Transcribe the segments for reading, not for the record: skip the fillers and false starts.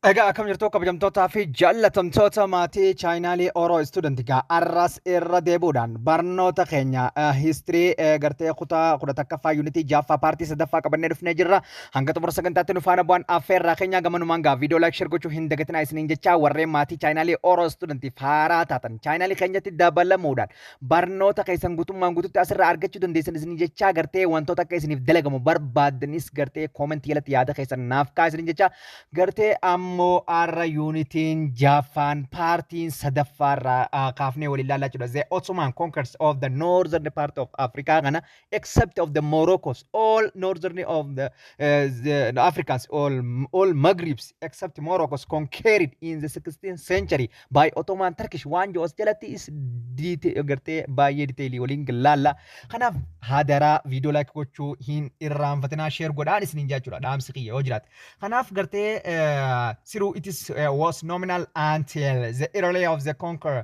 Egaa akkam jirtu, kabajamtootaa fi jaallatamtoota maatii chaanaalii Oro Student? Egaa arras irra deebi'uudhaan barnoota keenya history gartee kutaa 11ffaa, yuunitii jaaffaa, paartii sadaffaa qabannee dhufnee jirra. Hanga xumura sagantaatti nu faana bu'aan affeerraa keenya. Gamanumaan gaa viidiyoo like, share gochuu hin dagatinaa isiniin jechaa, warreen maatii chaanaalii Oro Student haaraa taatan chaanaalii keenyatti dabalamuudhaan barnoota keessan guutummaan guututti asirraa argachuu dandeessan isiniin jechaa, gartee wantoota akka isiniif dalagamu barbaaddanis gartee koomentii jalatti yaada keessan naaf kaa isiniin jechaa, gartee ammoo har'a yuunitiin jaaffaan paartiin sadaffaarraa kaafnee waliin ilaallaa jechuudha. The Ottoman conquers of the northern part of Africa kana except of the Morocco's, all northern of the Africans, all Maghribs except Morocco's conquered in the 16th century by Ottoman Turkish waan jiru as jalatti is gartee baay'ee detailii waliin laalla. Kanaaf hadaraa viidiyoo like gochuu hin irraanfatinaa, share godhaan isiniin jechuudha dhaamsi kiyya yoo jiraate. Kanaaf gartee through it is was nominal until the early of the conquer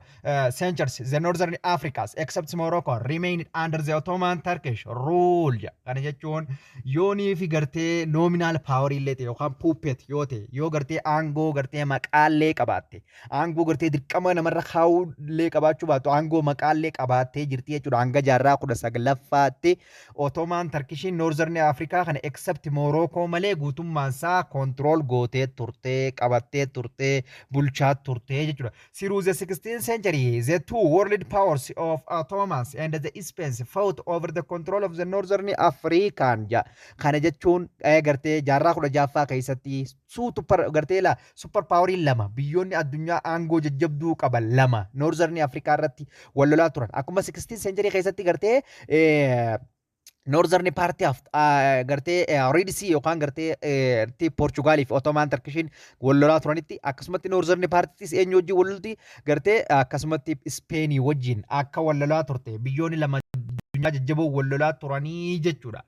centuries, the northern Africas except Morocco remained under the Ottoman Turkish rule. Kana jechuun yoonii fi gartee nominal power illee ta'e yookaan puppet yoo ta'e, yoo gartee aangoo gartee maqaallee qabaatte, aangoo gartee dirqama namarra kaa'uu illee qabaachuu baattu, aangoo maqaallee qabaattee jirti jechuudha. Hanga jaarraa 19ffaatti Ottoman Turkishiin Northern Africa kana except Morocco malee guutummaan isaa control gootee turtee, qabattee turtee, bulchaa turtee jechuudha. Through the 16th century, the two world powers of Ottomans and the Spain fought over the control of the Northern African. Ja. Kana jechuun gartee jaarraa 16ffaa keessatti super gartee la super powerii lama, biyyoonni addunyaa aangoo jajjabduu qaban lama Northern Africa irratti wal lolaa turan. Akkuma 16th century keessatti gartee Northern Part of gartee Red Sea yookaan gartee Poorchugaalii fi Ottoman Turkishiin wal lolaa turanitti, akkasumatti Northern Partis eenyu wajjin wal lolti? Gartee akkasumatti Speenii wajjin akka wal lolaa turte, biyyoonni lama addunyaa jajjaboo wal lolaa turanii jechuudha.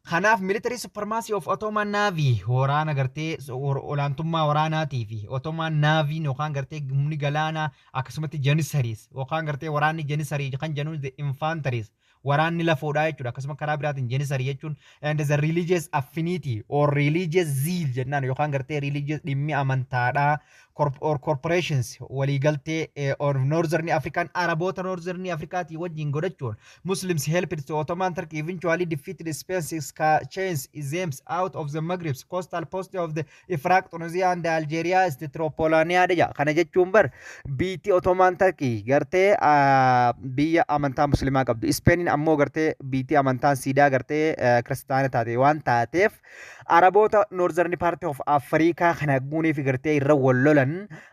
Kanaaf military supremacy of Ottoman Navy, waraana gartee olaantummaa waraanaatii fi Ottoman Navy yookaan gartee humni galaanaa, akkasumatti Janissaries yookaan gartee waraanni Janissary kan jennuun the infantries, waraanni lafoodhaa jechuudha. Akkasuma karaa biraatiin Janissary jechuun and the religious affinity or religious zeal jennaan yookaan gartee religious dhimmi amantaadhaa or corporations waliigaltee or Northern African Araboota Northern Africaatii wajjin godhachuun Muslims helped to Ottoman Turkey eventually defeated Spain, chased them out of the Maghrib's coastal post of the Iraq, Tunisia and Algeria is the Tripolitania dha. Kana jechuun bar biitti Ottoman Turkey gartee biyya amantaa muslimaa qabdu. Spainin ammoo gartee biitti amantaan siidaa gartee kiristaana taate waan taateef, Araboota Northern part of Africa kana guunii fi gartee irra wal lolan.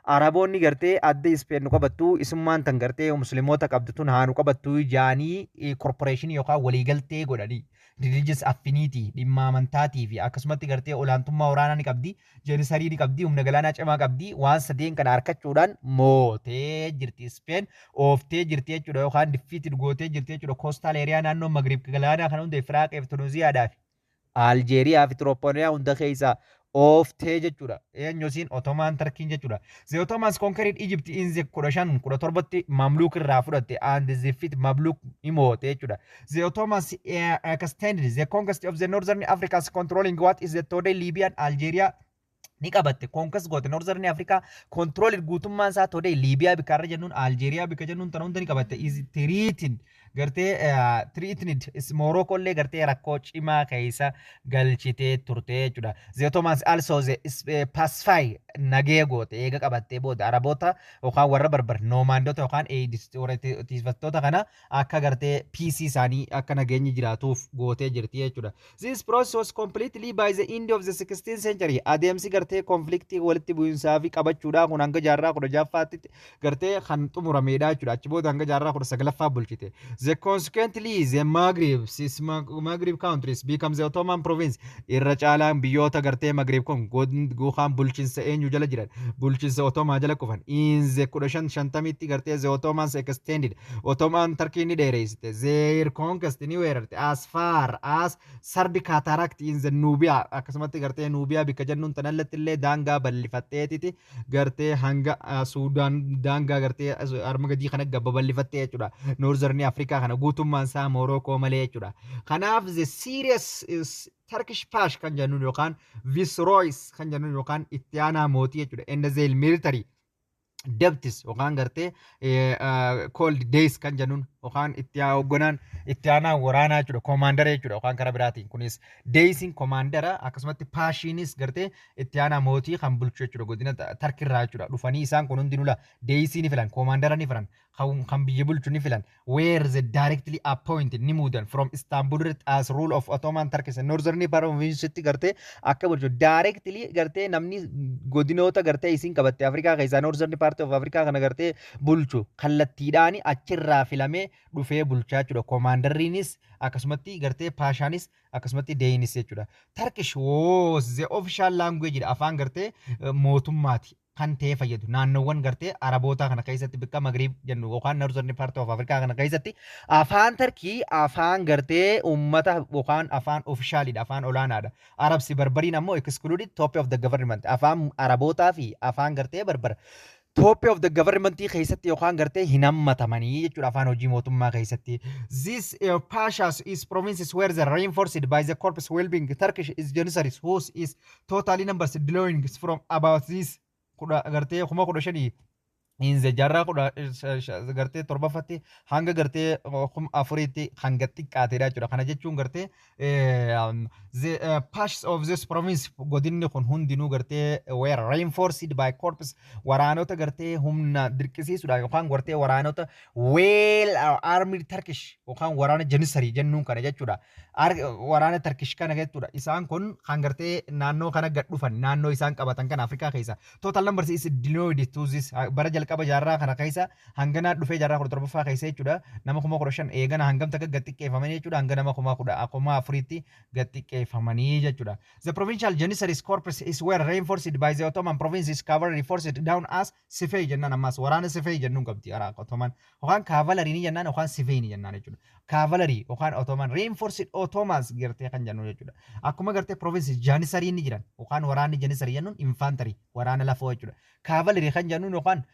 Araboonni gartee adda Spain nu qabattu, isummaan tan gartee musliimoota qabdu tun haa nu qabattu jaanii corporationii yookaan waliigaltee godhanii, religious affinity dhimma amantaatii fi akkasumatti gartee olaantummaa waraanaa ni qabdi, Janissary ni qabdi, humna galaanaa cimaa qabdi. Waan sadeen kana harkachuudhaan mootee jirti, Spain ooftee jirti jechuudha yookaan defeated gootee jirti jechuudha. Coastal area naannoo Maghrib galaanaa kana hunda, Ifraaqee fi Tunuziyaadhaa fi Aljeeriyaa fi Tiroopooniyaa hunda keessa ooftee jechuudha. Eenyusiin? Ottoman Turkiin jechuudha. The Ottomans conquered Egypt in the 1517tti Mamluk irraa fudhatte and the defeat Mamluk imoote jechuudha. The Ottomans extended the conquest of the Northern Africans, controlling what is the today Libya and Algeria ni qabatte, conquest goote. Northern Africa control guutummaan isaa today Liibiyaa bikka irra jennuun, Aljeeriyaa bikka jennuun tana hunda ni qabatte. Is threatened gartee threatened Morocco illee gartee rakkoo cimaa keessa galchitee turte jechuudha. The Ottomans also the pacify nagee goote. Eega qabattee booda Araboota yookaan warra Barbar nomadota yookaan tiisfattoota kana akka gartee peace isaanii akka nageenyi jiraatuuf gootee jirti jechuudha. This process was completely by the end of the 16th century. Adeemsi gartee conflictii walitti bu'iinsaa fi qabachuudhaa kun hanga jaarraa 16ffaatti gartee kan xumuramedha jechuudha. Achi booda hanga jaarraa 19ffaa bulchite. The consequently the Maghrib, Maghrib countries become the Ottoman province. Irra caalaan biyyoota gartee Maghrib kun yookaan bulchiinsa eenyu jala jiran? Bulchiinsa Ottoman jala kufan. In the 1550tti gartee the Ottomans extended. Ottoman Turkey ni dheereessite. Their conquest ni weerarte as far as Third Cataract in the Nubia, akkasumatti gartee Nubiyaa bikka jennuun tanallatti illee daangaa bal'ifatteetiti gartee hanga Suudaan daangaa gartee arma gadii kana babal'ifattee jechuudha. Northern Africa Afrikaa kana guutummaan isaa Moorookoo malee jechuudha. Kanaaf the serious is Turkish Pasha kan jennuun yookaan Viceroys kan jennuun yookaan itti aanaa mootii jechuudha. And the military deputies yookaan gartee called deys kan jennuun yookaan itti hoogganaan itti aanaa waraanaa jechuudha, commander jechuudha. Yookaan karaa biraatiin kunis deysiin commander, akkasumatti paashiinis gartee itti aanaa mootii kan bulchu jechuudha, godina Tarkirraa jechuudha dhufanii. Isaan kun hundinuu la deysii ni filan, commander ni filan, kan biyya bulchu ni filan. Where the directly appointed ni muudan from Istanbul as rule of Ottoman Turkish Northern Province gartee akka bulchu directly gartee namni godinoota gartee isiin qabatte Afrikaa keessaa Northern part of Africa kana gartee bulchu kallattiidhaan achirraa filamee dhufee bulchaa jechuudha. Commanderiinis akkasumatti gartee paashaanis akkasumatti deeyinis jechuudha. Turkish was the official language, afaan gartee mootummaati kan ta'e fayyadu naannoowwan gartee Araboota kana keessatti, bakka Magriib jennu yookaan Northern part of Africa kana keessatti afaan Tarkii afaan gartee uummata yookaan afaan officialidha, afaan olaanaadha. Arabsi Barbariin ammoo excluded top of the government, afaan Arabootaa fi afaan gartee Barbar top of the government keessatti yookaan gartee hin hammatamanii jechuudha afaan hojii mootummaa keessatti. This pashas is provinces were the reinforced by the corps well-being Turkish is Janissaries whose is totally numbers drawing from about this kudha gartee 15,000 in the jaarraa kudha gartee torbaffatti hanga gartee 4,000tti hanga xiqqaateedha jechuudha. Kana jechuun gartee the parts of this province, godinni kun hundinuu gartee were reinforced by corps, waraanota gartee humna dirqisiisuudhaan yookaan gartee waraanota well armed Turkish yookaan waraana Janissary jennuun kana jechuudha. Waraana Turkish kana jechuudha. Isaan kun kan gartee naannoo kana gad dhufan, naannoo isaan qabatan kana Afrikaa keessa. Total numbers is denoted to this bara jalqaba jaarraa kana keessa hanganaa dhufee jaarraa 17ffaa keessa jechuudha. Nama 15,000 eegana hangam takka gad xiqqeeffamanii jechuudha. Hanga nama 14,000tti gad xiqqeeffamanii jechuudha. The provincial Janissaries corps is were reinforced by the Ottoman provinces cavalry forced down as Sipahi jennaan. Ammas waraana Sipahi jennuun qabdi Ottoman yookaan cavalry ni jennaan yookaan Sipahi ni jennaan jechuudha. Cavalry yookaan Ottoman reinforced Ottomans gartee kan jennu jechuudha. Akkuma gartee province Janissary ni jiran yookaan waraanni Janissary jennuun infantry, waraana lafoo jechuudha. Cavalry kan jennuun yookaan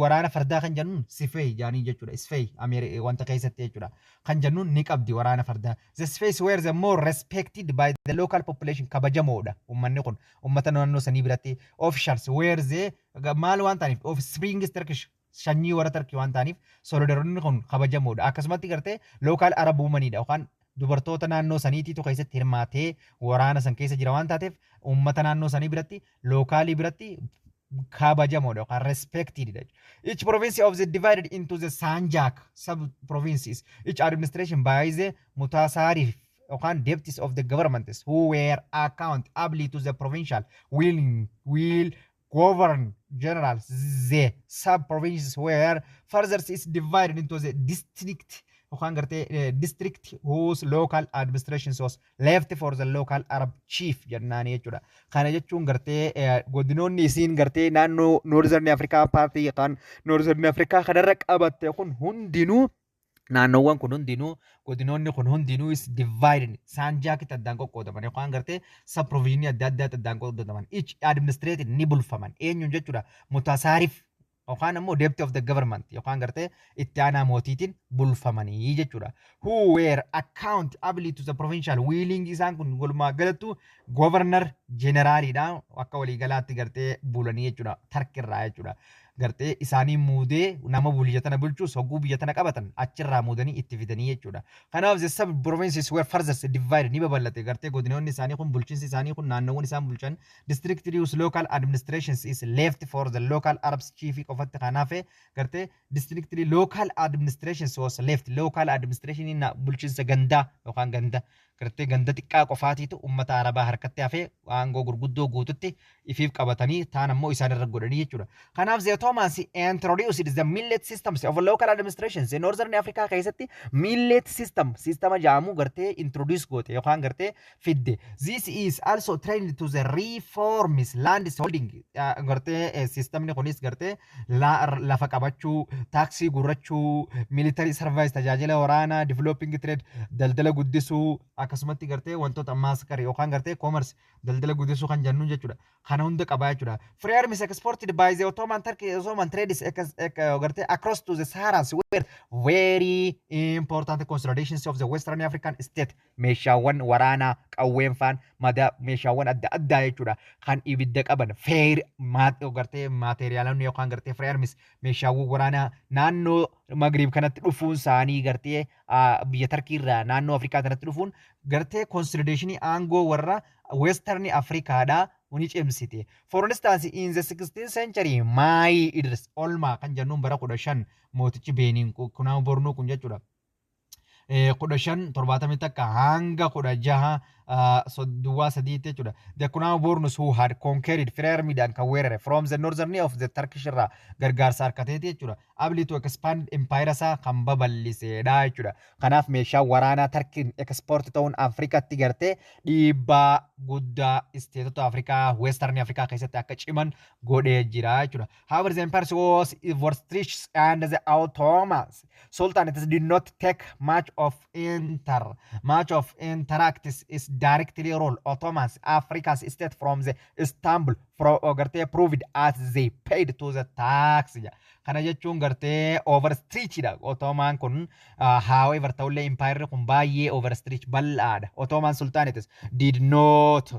waraana fardaa kan jennuun Sipahi jaanii jechuudha. Sipahi wanta keessatti jechuudha. Kan jennuun ni qabdi waraana fardaa. The Sipahis were the more respected by the local population, kabajamoodha. Uummanni kun uummata naannoo sanii biratti officials were the maal waan ta'aniif of springs Turkish, sanyii warra Turkii waan ta'aniif soldieroonni kun kabajamoodha. Akkasumatti gartee local Arab womanidha yookaan dubartoota naannoo saniitiitu keessatti hirmaatee waraana san keessa jira waan taateef uummata naannoo sanii biratti, localii biratti kabajamoodha yookaan respected. Each province of the divided into the Sanjak sub provinces, each administration by the Mutasarif yookaan deputies of the governments who were accountable to the provincial will govern generals. The sub provinces were further is divided into the district yookaan gartee district whose local administration was left for the local Arab chief jennaani jechuudha. Kana jechuun gartee godinoonni isiin gartee naannoo Northern Africa partii yookaan Northern Africa kanarra qabatte kun hundinuu, naannoowwan kun hundinuu, godinoonni kun hundinuu is divided sanjakitti addaan qoqqoodaman yookaan gartee sub provinceii adda addaatti addaan qoqqoodaman. Each administrated ni bulfaman eenyuun jechuudha? Mutasaarif yookaan ammoo deputy of the government yookaan gartee itti aanaa mootiitiin bulfamanii jechuudha. Who were accountable to the provincial willing, isaan kun walumaa galattu governor generaliidha akka waliigalaatti gartee bulanii jechuudha, Tarkirraa jechuudha. Gartee isaanii muudee nama biyya tana bulchus hogguu biyya tana qabatan achirraa muudanii itti fidanii jechuudha. Kanaaf the sub provinces were further divided, ni babal'ate gartee godinoonni isaanii kun, bulchiinsi isaanii kun, naannoowwan isaan bulchan district use local administrations is left for the local Arabs chief qofatti. Kanaaf gartee district local administrations was left, local administration bulchiinsa gandaa yookaan ganda gartee ganda xiqqaa qofaatiitu ummata Arabaa harkatti hafee aangoo gurguddoo guututti ifiif qabatanii taan ammoo isaan irra godhanii jechuudha. Kanaaf the Ottomans introduced the millet systems of local administrations in Northern Africa keessatti millet system sistema jedhamu gartee introduce goote yookaan gartee fidde. This is also trained to the reforms land holding, gartee sistemni kunis gartee lafa qabachuu, taaksii gurrachuu, military service tajaajila waraanaa, developing trade daldala guddisuu, akkasumatti gartee wantoota massacre yookaan gartee commerce Daldala guddisuu kan jennuun jechuudha. Kana hunda qabaa jechuudha. Firearms exported by the Ottoman Turkey, Ottoman trades gartee across to the Sahara were very important considerations of the Western African state. Meeshaawwan waraanaa, qawween faan, madaa, meeshaawwan adda addaa jechuudha. Kan ibidda qaban feer gartee maateeriyaalonni yookaan gartee firearms, meeshaawwan waraanaa naannoo Magriib kanatti dhufuun isaanii, gartee biyya Tarkii irraa naannoo Afrikaa kanatti dhufuun gartee consolidation aangoo warra Western Afrikaadhaa ni cimsite. For instance, in the 16th century, Maayi Idris Olmaa kan jennuun bara 15 mootichi Beeniin kunaa Bornuu kun jechuudha. 1571 hanga 1603tti jechuudha. The Kunaa Bornus who had conquered firearmiidhaan kan weerare from the northern of the Turkish irraa gargaarsa harkateeti jechuudha. Able to expand empire isaa kan babal'isedha jechuudha. Kanaaf meeshaa waraanaa Tarkiin export ta'uun Afrikatti gartee dhiibbaa guddaa isteetota Afrikaa, Western Afrikaa keessatti akka ciman godhee jira jechuudha. However, the empire was overstretched and the Ottomans Sultanate did not take much of interact is directly role Ottomans Africa's state from the Istanbul gartee proved as they paid to the tax. Kana jechuun gartee overstretchidha. Ottoman kun, however, ta'ullee empire kun baay'ee overstretch, bal'aadha. Ottoman Sultanates did not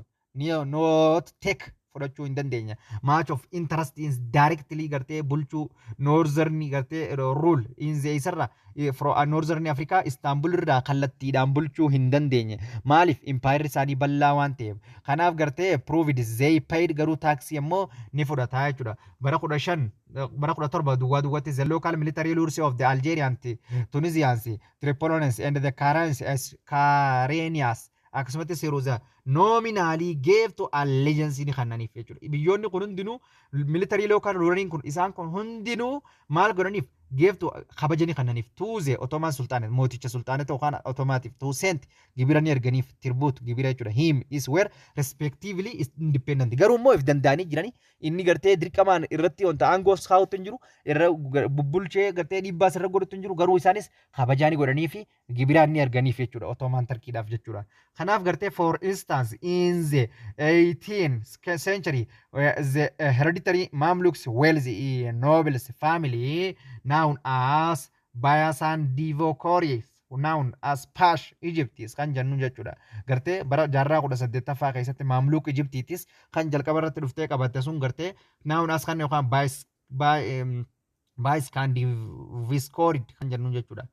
take, fudhachuu hin dandeenya. Much of interest is directly gartee bulchuu northern gartee rule in the isarra from northern Africa Istanbul irraa kallattiidhaan bulchuu hin dandeenye. Maaliif? Empire isaanii bal'aa waan ta'eef. Kanaaf gartee proved they paid, garuu taaksii ammoo ni fudhata jechuudha. Bara 15, bara 1700tti the local military rulers of the Algerians, Tunisians, Tripolians and the Karenias akkasumatti Seeroza nominally gave to allegiance ni kennaniif jechuudha. Biyyoonni kun hundinuu military local ruleriin kun isaan kun hundinuu maal godhaniif? Gave to, kabaja ni kennaniif, to the Ottoman Sultanate, mooticha sultaanota yookaan Ottomaatiif, to sent, gibira ni erganiif, tribute, gibira jechuudha. Him is were respectively is independent. Garuu immoo if danda'anii jiranii inni gartee dirqamaan irratti wanta aangoo kaa'utu hin jiru, irra bubbulchee gartee dhiibbaas irra godhutu hin jiru, garuu isaanis kabajaa ni godhanii fi gibiraan ni erganiif jechuudha Ottoman Turkiidhaaf jechuudha. Kanaaf gartee for instance, in the 18th century, the hereditary Mamluks wealthy nobles family known as Bayasan Divokoris, known as Pash Egyptis kan jennu jechuudha. Gartee bara jaarraa 18ffaa keessatti Mamluk Egyptiitis kan jalqaba irratti dhuftee qabatte sun gartee known as kan yookaan Baayis Diviskorid kan jennu jechuudha.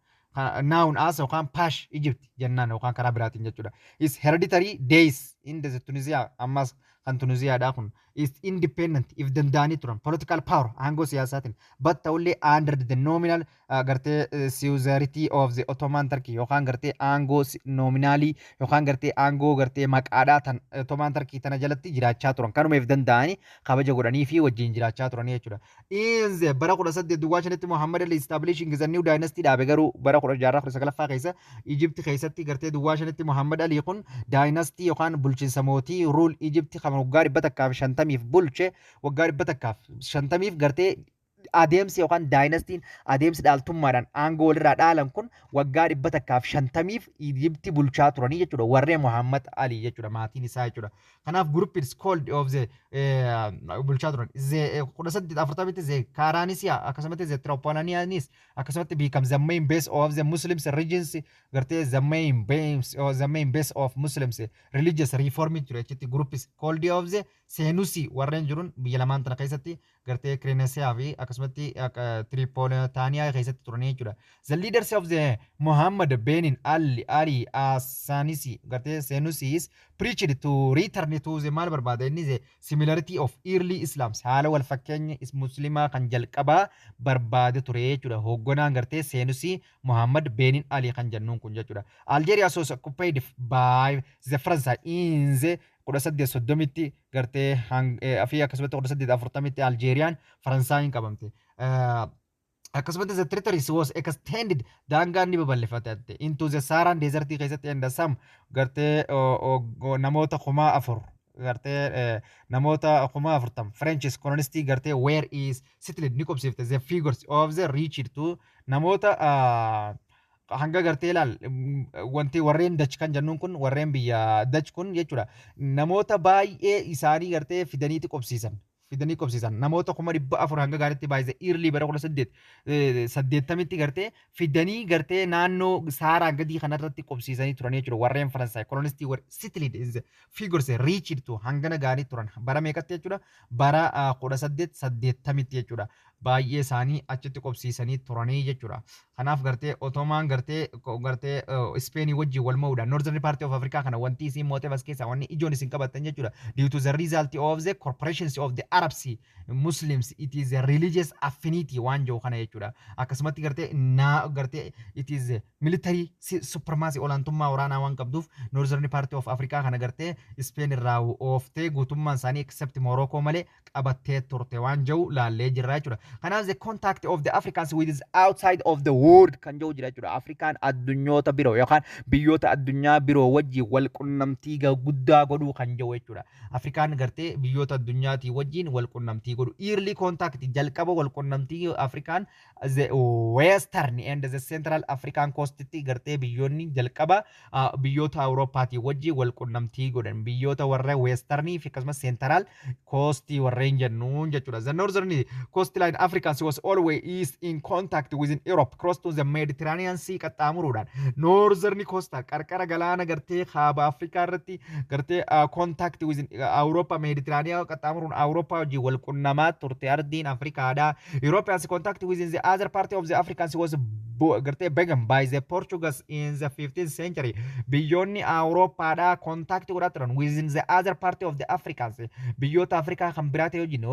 Known as yookaan Pash Egypt jennaan yookaan karaa biraatiin jechuudha. Is hereditary days in the Tunisia, ammas kan Tunisiyaadha kun, is independent, if danda'anii turan political power, aangoo siyaasaatiin, but ta'ullee under the nominal gartee suzerainty of the Ottoman Turkey yookaan gartee aangoo nominaalii yookaan gartee aangoo gartee maqaadhaa tan Ottoman Turkey tana jalatti jiraachaa turan, kanuma if danda'anii kabaja godhanii fi wajjin jiraachaa turanii jechuudha. In the bara 1805tti Muhammad Ali establishing the new dynasty dhaabe. Garuu bara kudha jaarraa 19ffaa keessa Egypt keessatti gartee 05tti Muhammad Ali kun dynasty yookaan bulchiinsa mootii rule Egypt kan waggaa 150f bulche, waggaa 150f gartee adeemsi yookaan dynastyn adeemsi dhaaltummaadhaan aangoo walirraa dhaalan kun waggaa 150f Egypti bulchaa turanii jechuudha. Warreen Muhammad Ali jechuudha, maatiin isaa jechuudha. Kanaaf group is called of the bulchaa turan. The 1840tti the Kaaraanisiyaa akkasumatti the Tripolitanianis akkasumatti become the main base of the Muslims regions, gartee the main base or the main base of Muslims religious reform ture achitti. Group is called of the Senusi warreen jirun biyya lamaan tana keessatti gartee Kirenesiyaa fi akkasumatti Tripolitaaniyaa keessatti turanii jechuudha. The leaders of the Muhammad Benin Ali Asanisi gartee Senusis preached to return to the maal barbaada inni the similarity of early Islam, haala wal fakkeenya muslimaa kan jalqabaa barbaade ture jechuudha. Hoogganaan gartee Senusi Muhammad Benin Ali kan jennuun kun jechuudha. Algeria was occupied by the French in the 1830tti gartee fi akkasumatti 1840tti Aljeeriyaan Faransaayiin qabamte. Akkasumatti the territories was extended, daangaan ni babal'ifate, into the Saharan desert keessatti and some gartee namoota 4,000 gartee namoota 40,000 French colonistii gartee where is settled ni qubsiifte. The figures of the reached to namoota Hanga gartee ilaal, wanti warreen Dutch kan jennuun kun, warreen biyya Dutch kun jechuudha, namoota baay'ee isaanii gartee fidanii qobsiisan. Namoota 400,000 hanga gaariitti baay'ise early bara 1880tti gartee fidanii gartee naannoo Saaraa gadii kanarratti qobsiisanii turan jechuudha. Warreen Faransaay kolonistii warri settled figures reached to hangana gaarii turan. Bara meeqatti jechuudha? Bara 1880tti jechuudha. Baay'ee isaanii achitti qobsiisanii turanii jechuudha. Kanaaf gartee Ottoman gartee Ispeenii wajjin wal mo'uudhaan Northern Part of Africa kana wanti isin mooteef as keessaa wanni ijoon isin qabattan jechuudha. Due to the result of the corporations of the Arabs Muslims, it is a religious affinity waan jiru kana jechuudha. Akkasumatti gartee naa gartee it is military supremacy, olaantummaa waraanaa waan qabduuf, Northern Part of Africa kana gartee Spain irraa ooftee guutummaan isaanii except Morocco malee qabattee turte waan jiru laallee jirra jechuudha. Kanaaf the contact of the Africans with the outside of the world kan jiru jira jechuudha. Afrikaan addunyoota biroo yookaan biyyoota addunyaa biroo wajjin wal qunnamtii guddaa godhuu kan jiru jechuudha. Afrikaan gartee biyyoota addunyaatii wajjin wal qunnamtii godhu. Early contact, jalqaba wal qunnamtii Afrikaan the Western and the Central African Coast gartee biyyoonni jalqaba biyyoota Awurooppaatii wajjin wal qunnamtii godhan biyyoota warra Westernii fi akkasumas Central Coast warreen jennuun jechuudha. The Northern coastline Africans was always is in contact with Europe cross to the Mediterranean Sea qaxxaamuruudhaan Northern coastal qarqara galaana gartee kaaba Afrikaa irratti gartee contact with Awurooppaa, Mediterranean qaxxaamuruun Awurooppaa wajjin wal qunnamaa turte ardiin Afrikaadha. Europeans contact with the other part of the Africans was gartee began by the Portuguese in the 15th century. Biyyoonni Awurooppaadha contact godhaa turan within the other part of the Africans, biyyoota Afrikaa kan biraa ta'e wajjin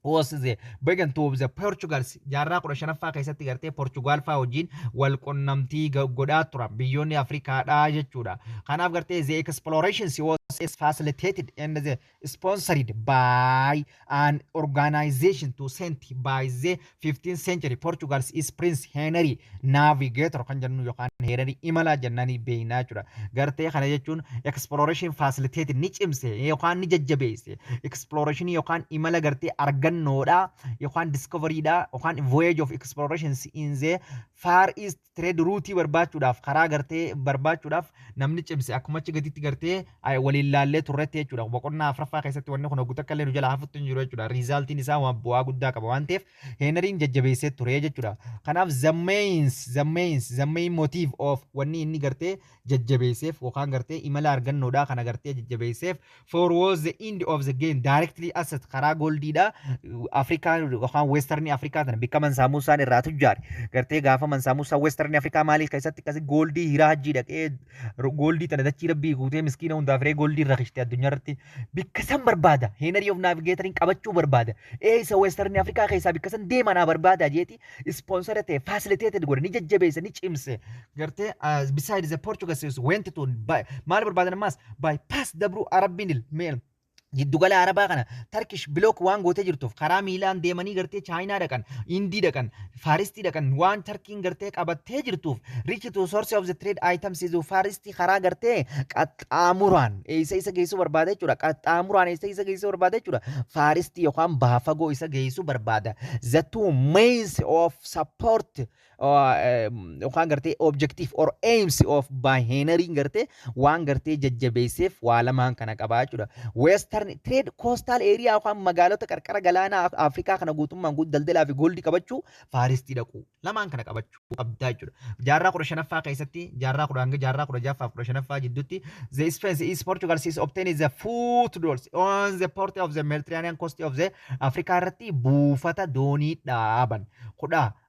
was the began to the Portugals jaarraa 15ffaa keessatti gartee Portugal faa wajjin wal qunnamtii godhaa turan biyyoonni Afrikaadhaa jechuudha. Kanaaf gartee the explorations was facilitated and the sponsored by an organization to sent by the 15th century Portugal's is Prince Henry Navigator kan jennu yookaan Henry imalaa jennanii beeknaa jechuudha. Gartee kana jechuun exploration facilitated, ni cimse yookaan ni jajjabeesse, exploration yookaan imala gartee argannoodha yookaan discoveryidha yookaan voyage of explorations in the Far East trade route barbaachuudhaaf, karaa gartee barbaachuudhaaf namni cimse akkuma achi gaditti gartee waliin laallee turretti jechuudha. Boqonnaa afuraffaa keessatti wanni kun hoggu takka illee nu jala hafutti hin jiru jechuudha. Resultiin isaa waan bu'aa guddaa qaba waan ta'eef Henryin jajjabeessee ture jechuudha. Kanaaf the main motive of wanni inni gartee jajjabeesseef yookaan gartee imala argannoodha kana gartee jajjabeesseef for was the end of the game directly asset karaa goldiidha Afrikaa yookaan Western Afrikaa tana bikka Mansaa Muusaan irraa tujjaare. Gartee gaafa Mansaa Muusaa Western Afrikaa maaliif keessatti akkasi goldii hiraa hajjii dhaqee goldii tana dachii rabbii guutee miskiina hundaaf ree goldii irra kishte addunyaa irratti bikka san barbaada. Henry of Navigatoriin qabachuu barbaada. Eessa Western Afrikaa keessaa bikka san deema naa barbaada jeeti sponsor ta'e, facilitated godhe, ni jajjabeesse, ni cimse. Gartee besides the Portuguese went to maal barbaadan ammaas bypass dabruu Arabbiin meel jiddugala Arabaa kana Turkish block waan gootee jirtuuf karaa miilaan deemanii gartee Chaayinaa dhaqan, Indii dhaqan, Far Eastii dhaqan waan Tarkiin gartee qabattee jirtuuf rich to source of the trade items is Far Eastii karaa gartee qaxxaamuraan eessa isa geessuu barbaada jechuudha. Qaxxaamuraan eessa isa geessuu barbaada jechuudha? Far Eastii yookaan baha fagoo isa geessuu barbaada. The two means of support yookaan gartee objective or aims of by Henry gartee waan gartee jajjabeesseef waa lamaan kana qabaa jechuudha. Western trade coastal area yookaan magaalota qarqara galaanaa Afrikaa kana guutummaan guutuu daldalaa fi goldii qabachuu, Far Eastii dhaquu, lamaan kana qabachuu qabdaa jechuudha. Jaarraa 15ffaa keessatti, jaarraa kudha hanga jaarraa 16ffaa 15ffaa jidduutti, the Spain is Portugal is obtained the footholds on the port of the Mediterranean coast of the Africa irratti buufata doonii dhaaban.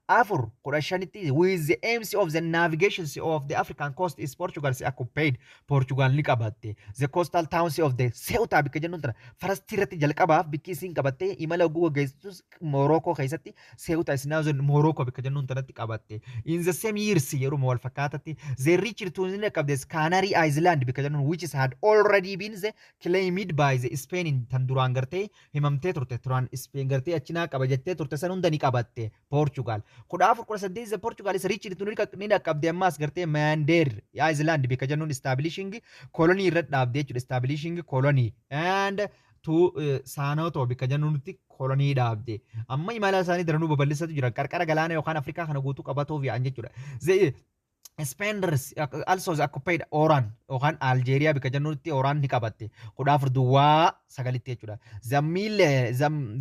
1415tti with the aims of the navigations of the African coast is Portugal is occupied. Portugal ni qabatte the coastal towns of the Ceuta bikka jennuun tana Far Eastii irratti jalqabaaf bikki isiin qabatte imala oguu gaggeessitus Morocco keessatti Ceuta is now Morocco bikka jennuun tanatti qabatte. In the same years, yeruma wal fakkaatatti, they reached to ni qabde Canary Island bikka jennuun, which is had already been the claimed by the Spain tan duraan gartee himamtee turte, duraan Spain gartee achinaa qaba jettee turte, san hunda ni qabatte Portugal. 1418 the Portugal is reached to ni dhaqqabde ammaas gartee Madeira Island bikka jennuun establishing colony irra dhaabde jechuudha, establishing colony and To Saanotoo bikka jennuutti kolonii dhaabde. Amma imala isaanii daranuu babal'isatu jira. Qarqara galaana yookaan Afrikaa kana guutuu qabatuuf yaa'an jechuudha. Spaniards also occupied Oran yookaan Aljeeriyaa bikka jennutti Oran ni qabatte 1409tti jechuudha.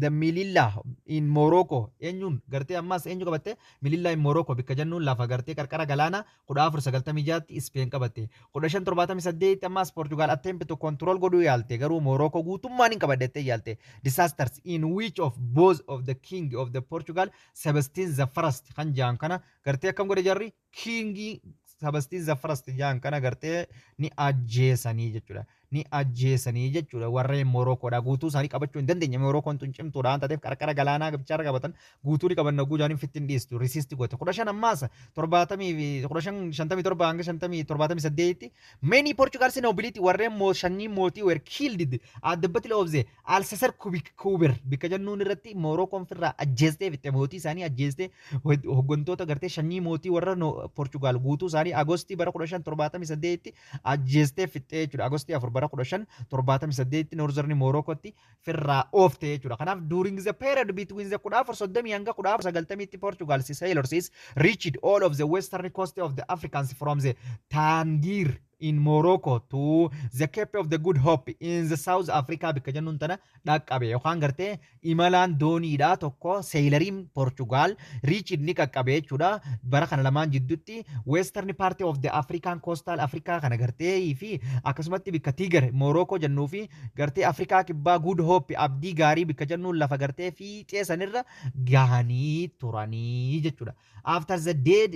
The Melilla in Morocco eenyuun gartee ammas eenyu qabatte? Melilla in Morocco bikka jennuun lafa gartee qarqara galaana 1496tti Spain qabatte. 1578 ammas Portugal attempt to control godhuu yaalte, garuu Morocco guutummaan hin qabaddettee yaalte. Disasters in which of both of the king of the Portugal Sebastian the First kan jaan kana gartee akkam godhe jarri? Kingii Sebastian the First jaan kana gartee ni ajjeesanii jechuudha. Ni ajjeesanii jechuudha warreen Moroccoodha. Guutuu isaanii qabachuu hin dandeenye. Moroccoon tun cimtuudha waan taateef qarqara galaanaa bichaarra qabatan guutuu ni qaban naguu jaaniin fittiin dhiistu resist goote. 15 ammaas torbaatamii fi 1557 hanga 50 78tti many Portugal's nobility, warreen sanyii mootii, were killed at the Battle of the Alcácer Quibir bikka jennuun irratti. Moroccoon firraa ajjeestee fitte, mootii isaanii ajjeestee, hooggantoota gartee sanyii mootii warra Portugal guutuu isaanii Agostii bara 1578tti ajjeestee fixxee jechuudha. Agostii 4 bara 1578tti Northern Moroccotti firraa oofte jechuudha. Kanaaf during the period between the 1430 hanga 1490tti Portugal sailors reached all of the western coast of the Africans from the Tangier in Morocco to the Cape of the Good Hope in the South Africa bikka jennuun tana dhaqqabe yookaan gartee imalaan dooniidha tokko sailoriin Portugal reached ni qaqqabe jechuudha. Bara kana lamaan jidduutti western part of the African coastal Africa kana gartee fi akkasumatti bikka Tangier Morocco jennuu fi gartee Afrikaa Kibbaa Good Hope, abdii gaarii, bikka jennuun lafa gartee fiixee sanirra gahanii turanii jechuudha. After the dead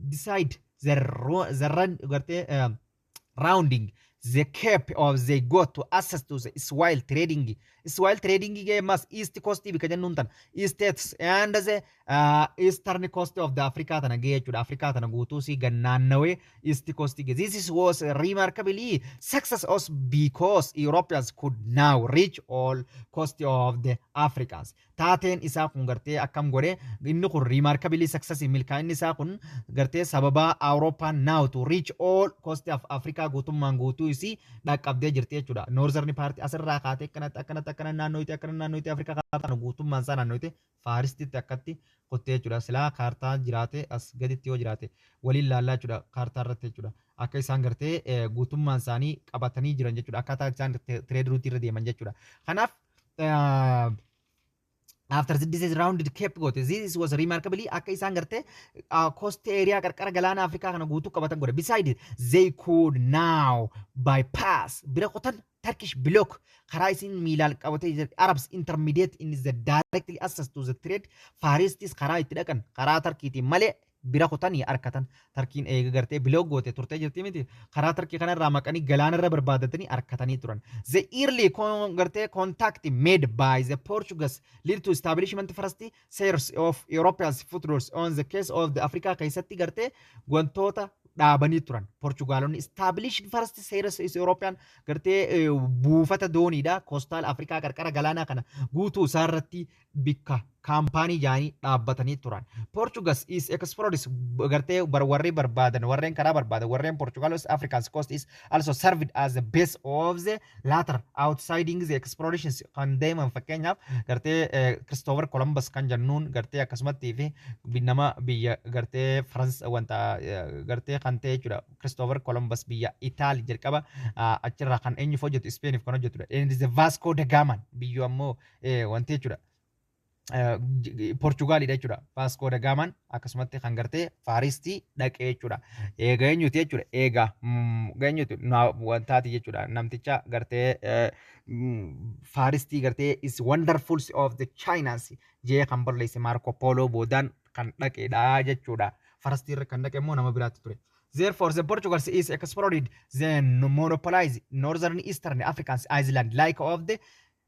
decide the run gartee rounding the Cape of they got to access to the Swahili trading. Swahili trading mas east coast bika jennuun tan states and the eastern coast of the Africa tana ga'e jechuudha. Africa tana guutuu si gannaannawee east coast ga'e. This is was remarkably success us because Europeans could now reach all coast of the Africans. Taateen isaa kun gartee akkam godhe? Inni kun remarkably success, milkaa'inni isaa kun gartee sababa Awurooppaan now to reach all coast of Africa guutummaan guutuu isii dhaqqabdee jirti jechuudha. Northern part asirraa kaatee akkanatti akkanatti akkana naannootti akkana naannootti Afrikaa kaartaan guutummaan isaa naannootti Far Eastitti akkatti qottee jechuudha. Silaa kaartaa jiraate as gaditti yoo jiraate waliin laallaa jechuudha kaartaa irratti jechuudha. Akka isaan gartee guutummaan isaanii qabatanii jiran jechuudha. Akkaataa isaan trade route irra deeman jechuudha. Kanaaf after this is rounded Cape goote, this was remarkably akka isaan gartee coast area qarqara galaana Afrikaa kana guutuu qabatan godhe. Beside, they could now bypass, bira qotan, Turkish block karaa isin miilaan qabatee jira Arabs intermediate in the directly access to the trade Far Eastis karaa itti dhaqan karaa Tarkiitiin malee bira kutanii harkatan. Tarkiin eega gartee block goote turtee jirti miti? Karaa Tarkii kanarraa maqanii galaanarra barbaadatanii harkatanii turan. The early gartee contact made by the Portuguese lead to establishment first series of European footholds on the coast of the Africa keessatti gartee wantoota dhaabanii turan. Portugaalonni established first series is European gartee buufata dooniidha. Coastal Afrikaa qarqara galaanaa kana guutuu isaarratti bikka kaampaanii jaanii dhaabbatanii turan. Portuguese is explorers gartee warri barbaadan, warreen karaa barbaadan, warreen Portugal African coast is also served as the base of the later outsiding the explorations kan deeman. Fakkeenyaaf gartee Christopher Columbus kan jennuun gartee akkasumatti fi nama biyya gartee France wanta gartee kan ta'e jechuudha. Christopher Columbus biyya Itaali jalqaba achirraa kan eenyuuf hojjetu? Spainiif kan hojjetudha. Inni the Vasco da Gama biyyu ammoo wanti jechuudha. Portugaalidha jechuudha. Vasco da Gamaan akkasumatti kan gartee Far Eastii dhaqee jechuudha. Eega eenyuti jechuudha? Eega eenyuti wantaati jechuudha. Namticha gartee Far Eastii gartee is wonderful of the Chinas jee kan barreesse Marco Polo boodaan kan dhaqeedha jechuudha. Far Eastii irra kan dhaqe immoo nama biraatti ture. Therefore, the Portuguese is explored then monopolize northern eastern African island like of the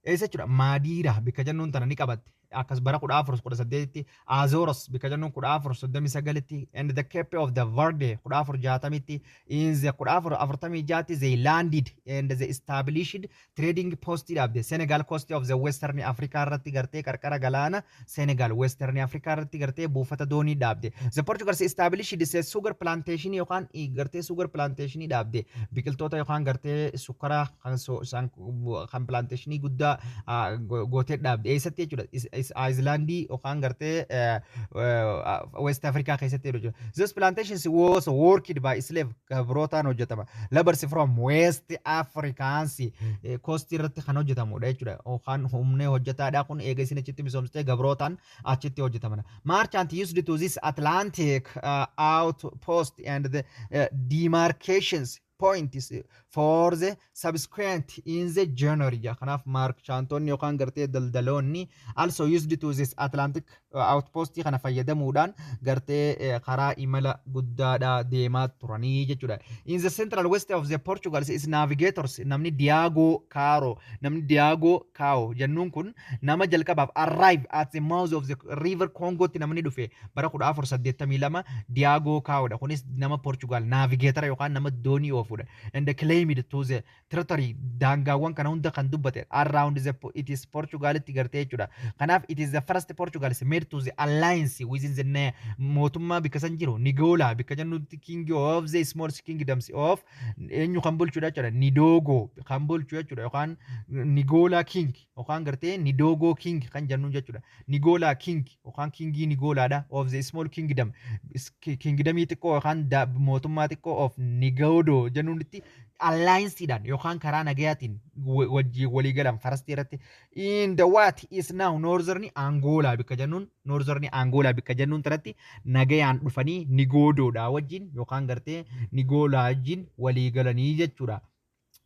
eessa jechuudha? Maadiira bikka jennuun tana ni qabatte. Akkas bara 1418tti, Azores bika jennuun 1439tti, and the Cape of the Verde 1460tti. In the 1446tti they landed and they established trading post dhaabde Senegal coast of the Western Africa irratti, gartee qarqara galaana Senegal Western Africa irratti gartee buufata doonii dhaabde. The Portuguese established the sugar plantation yookaan gartee sugar plantation dhaabde, biqiltoota yookaan gartee sukkara kan kan plantationii guddaa gootee dhaabde. Eessatti jechuudha? Islandii yookaan gartee West Africa keessatti jechuudha. This plantations was worked by slave, gabrootaan hojjetama. Labours from West Africans coast irratti kan hojjetamudha jechuudha. Yookaan humna hojjetaadha kun eega isin achitti misoomsitee gabrootaan achitti hojjetaman. Merchant used to this Atlantic outpost and the demarcations points for the subsequent in the January. Kanaaf merchantonni yookaan gartee daldaloonni also used to this Atlantic outpost kana fayyadamuudhaan gartee karaa imala guddaadha deemaa turanii jechuudha. In the central west of the Portugal is navigators, namni Diago Caro, namni Diago Cao jennuun kun nama jalqabaaf arrive at the mouth of the river Congotti namni dhufe bara 1482 Diago Caodha. Kunis nama Portugal navigator yookaan nama doonii oofudha. And claimed to the territory, daangaawwan kana hunda kan dubbate around the it is Portugalitti gartee jechuudha. Kanaaf it is the first Portugal made to the alliance within the mootummaa bikka san jiru Nigola bikka jennutti, king of the small kingdoms of eenyu kan bulchudha jechuudha. Nidogo kan bulchu jechuudha, yookaan Nigola king yookaan gartee Nidogo king kan jennu jechuudha. Nigola king yookaan kingii Nigolaadha of the small kingdom, kingdomii xiqqoo yookaan mootummaa xiqqoo of Nigodo jennuunitti allianceidhaan yookaan karaa nagayaatiin wajjin walii galan firstii irratti in the what is now northern Angola bikka jennuun, northern Angola bikka jennuun tanatti nagayaan dhufanii Nigodoodha wajjin yookaan gartee Nigola wajjin walii galanii jechuudha.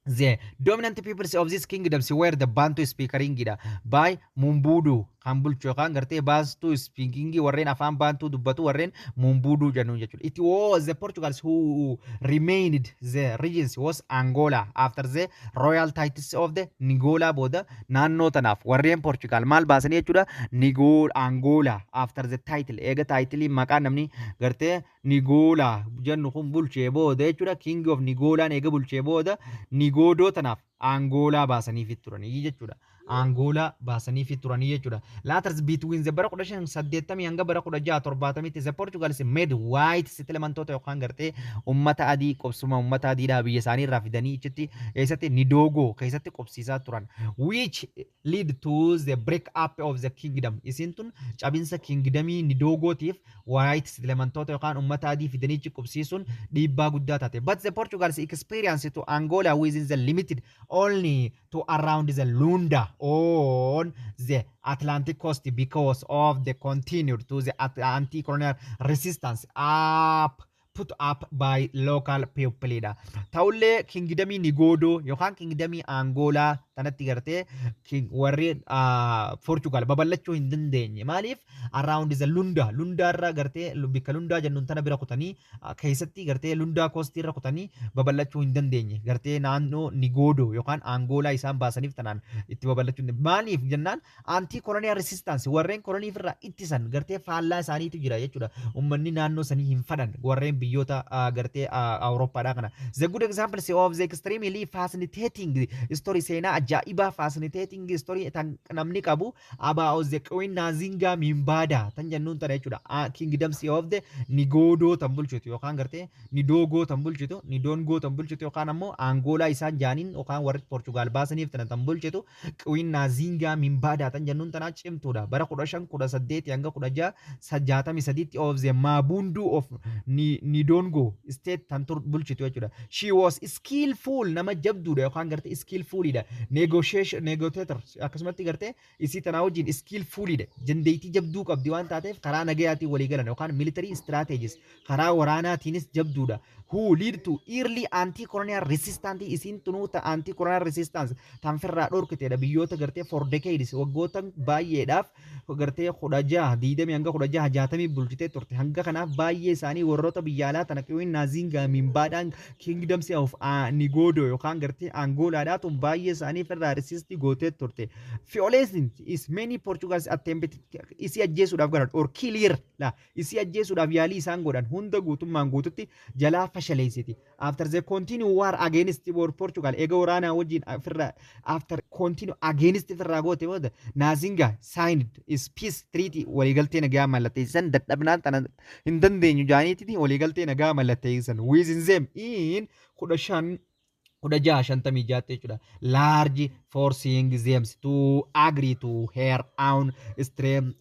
The dominant peoples of these kingdoms were the Bantu speaking dha. By Mumbudu kan bulchu yookaan gartee Bantu speaking, warreen afaan Bantu dubbatu, warreen Mumbudu jennuun jechuudha. It was the Portugals who remained the regions was Angola after the royal titles of the Nigola booda naannoo tanaaf warreen Portugal maal baasanii jechuudha? Nigol Angola after the title, eega title maqaa namni gartee Nigola jennu kun bulchee booda jechuudha. King of Nigolaan eega bulchee booda Nigodoo tanaaf Angoolaa baasaniifi turanii jechuudha. Angoolaa baasaniifi turanii jechuudha. Later between the bara 1580 hanga bara 1670tti the Portugals made white settlementoota yookaan gartee ummata adii qobsuma ummata adiidhaa biyya isaanii irraa fidanii ichitti eessatti Nidogo keessatti qobsiisaa turan. Which lead to the break up of the kingdom. Isin tun cabinsa kingdomii Nidogootiif white settlementoota yookaan ummata adii fidanii ichi qobsiisuun dhiibbaa guddaa taate. But the Portugals experience to Angola within the limited only to around the Lunda on the Atlantic coast because of the continued to the anti-colonial resistance up put up by local people dha. Ta'ullee kingdomii Nigoodoo yookaan kingdomii Angoolaa tanatti gartee warri Portugal babal'achuu hin dandeenye. Maaliif? Around the Lunda, Lunda irra gartee bikka Lundaa jennuun tana bira kutanii keessatti gartee Lundaa coastii irra kutanii babal'achuu hin dandeenye. Gartee naannoo Nigoodoo yookaan Angoolaa isaan baasaniif tanaan itti babal'achuu hin dandeenye. Maaliif jennaan anti colonial resistance, warreen kolonii irraa ittisan gartee faallaa isaaniitu jira jechuudha. Uummanni naannoo sanii hin fadhan warreen biyyoota gartee Awurooppaadhaa kana. The good examples of the extremely fascinating story, seenaa ajaa'ibaa fascinating story tan namni qabu about the Queen Nzinga Mbanda tan jennuun tana jechuudha. Kingdoms of the Nigodoo tan bulchitu yookaan gartee Nidogoo tan bulchitu, Nidongoo tan bulchitu yookaan ammoo Angoolaa isaan jaaniin yookaan warri Portugal baasaniif tana tan bulchitu Queen Nzinga Mbanda tan jennuun tana cimtuudha. Bara 1518 hanga 1663tti of the Mabundu of Nidongo state tan tur bulchitu jechuudha. She was skillful, nama jabduudha yookaan gartee skillfulidha. Negotiation, negotiator, akkasumatti gartee isii tanaa wajjin skillfulidha. Dandeettii jabduu qabdi waan taateef karaa nagayaatiin walii galan yookaan military strategies karaa waraanaatiinis jabduudha. Who lead to early anti-colonial resistance, isiin tunuu ta anti-colonial resistance tan firraa dhorkiteedha biyyoota gartee for decades, waggoota baay'eedhaaf gartee 1620 hanga 1660 bulchitee turte. Hanga kanaaf baay'ee isaanii warroota biyya alaa tana Queen Nzinga Mbandaan kingdoms of Nigodo yookaan gartee Angoolaadhaa tun baay'ee isaanii Irraa resist gootee turte. Violence is many Portuguese attempt isii ajjeesuudhaaf godhan or kill her la isii ajjeesuudhaaf yaalii isaan godhan hunda guutummaan guututti jalaa fashaleessiti. After the continue war against Portugal, eega waraanaa wajjin ofirraa after continue against ofirraa goote booda, Nzinga signed is peace treaty, waliigaltee nagaa mallatteessan. Dadhabnaan tana hin dandeenyu jaaniititi waliigaltee nagaa mallatteessan within them in 1556tti jechuudha. Large forcing them to agree to her own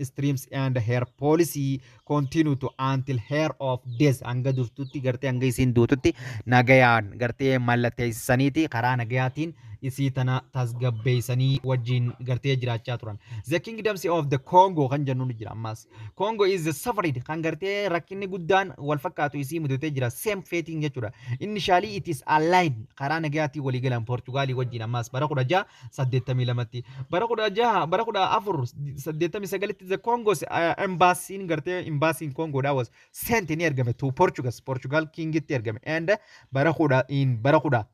streams and her policy continue to until her of death, hanga durtutti gartee hanga isiin duututti nagayaan gartee mallatteessaniiti karaa nagayaatiin isii tana tasgabbeessanii wajjin gartee jiraachaa turan. The Kingdoms of the Congo kan jennuun jira ammas. Congo is the suffered kan gartee rakkinni guddaan wal fakkaatu isii mudatee jira. Same fating jechuudha. Initially it is allied karaa nagayaatiin walii galan Portugaalii wajjin ammas bara 1682tti. Bara 16 bara 1489tti the Congo's embassy gartee embassy Congo was sent, ni ergame, to Portugal, Portugal kingitti ergame, and bara kudha in bara 14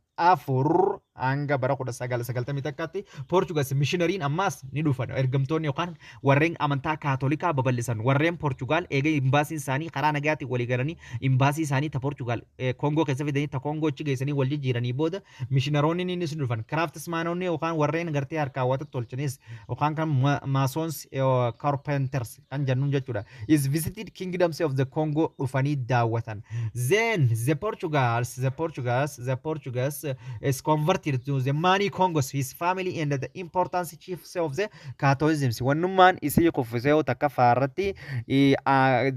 hanga bara 1991tti Portugal missionaryin ammaas ni dhufan. Ergamtoonni yookaan warreen amantaa Kaatolikaa babal'isan warreen Portugal eega imbaasiin isaanii karaa nagaatiin walii galanii imbaasii isaanii ta Portugal Koongoo keessa fidanii ta Koongoo achi geessanii wal jijjiiranii booda missionaroonni ni dhufan. Craftsmanoonni yookaan warreen gartee harkaa wata tolchanis yookaan kan masons, carpenters kan jennuun jechuudha, is visited Kingdoms of the Congo dhufanii daawwatan. Then the Portugals is converted to the Mani Congos, his family and the importance chiefs of the Catholicism. Wannummaan isii kuffisee takka faarratti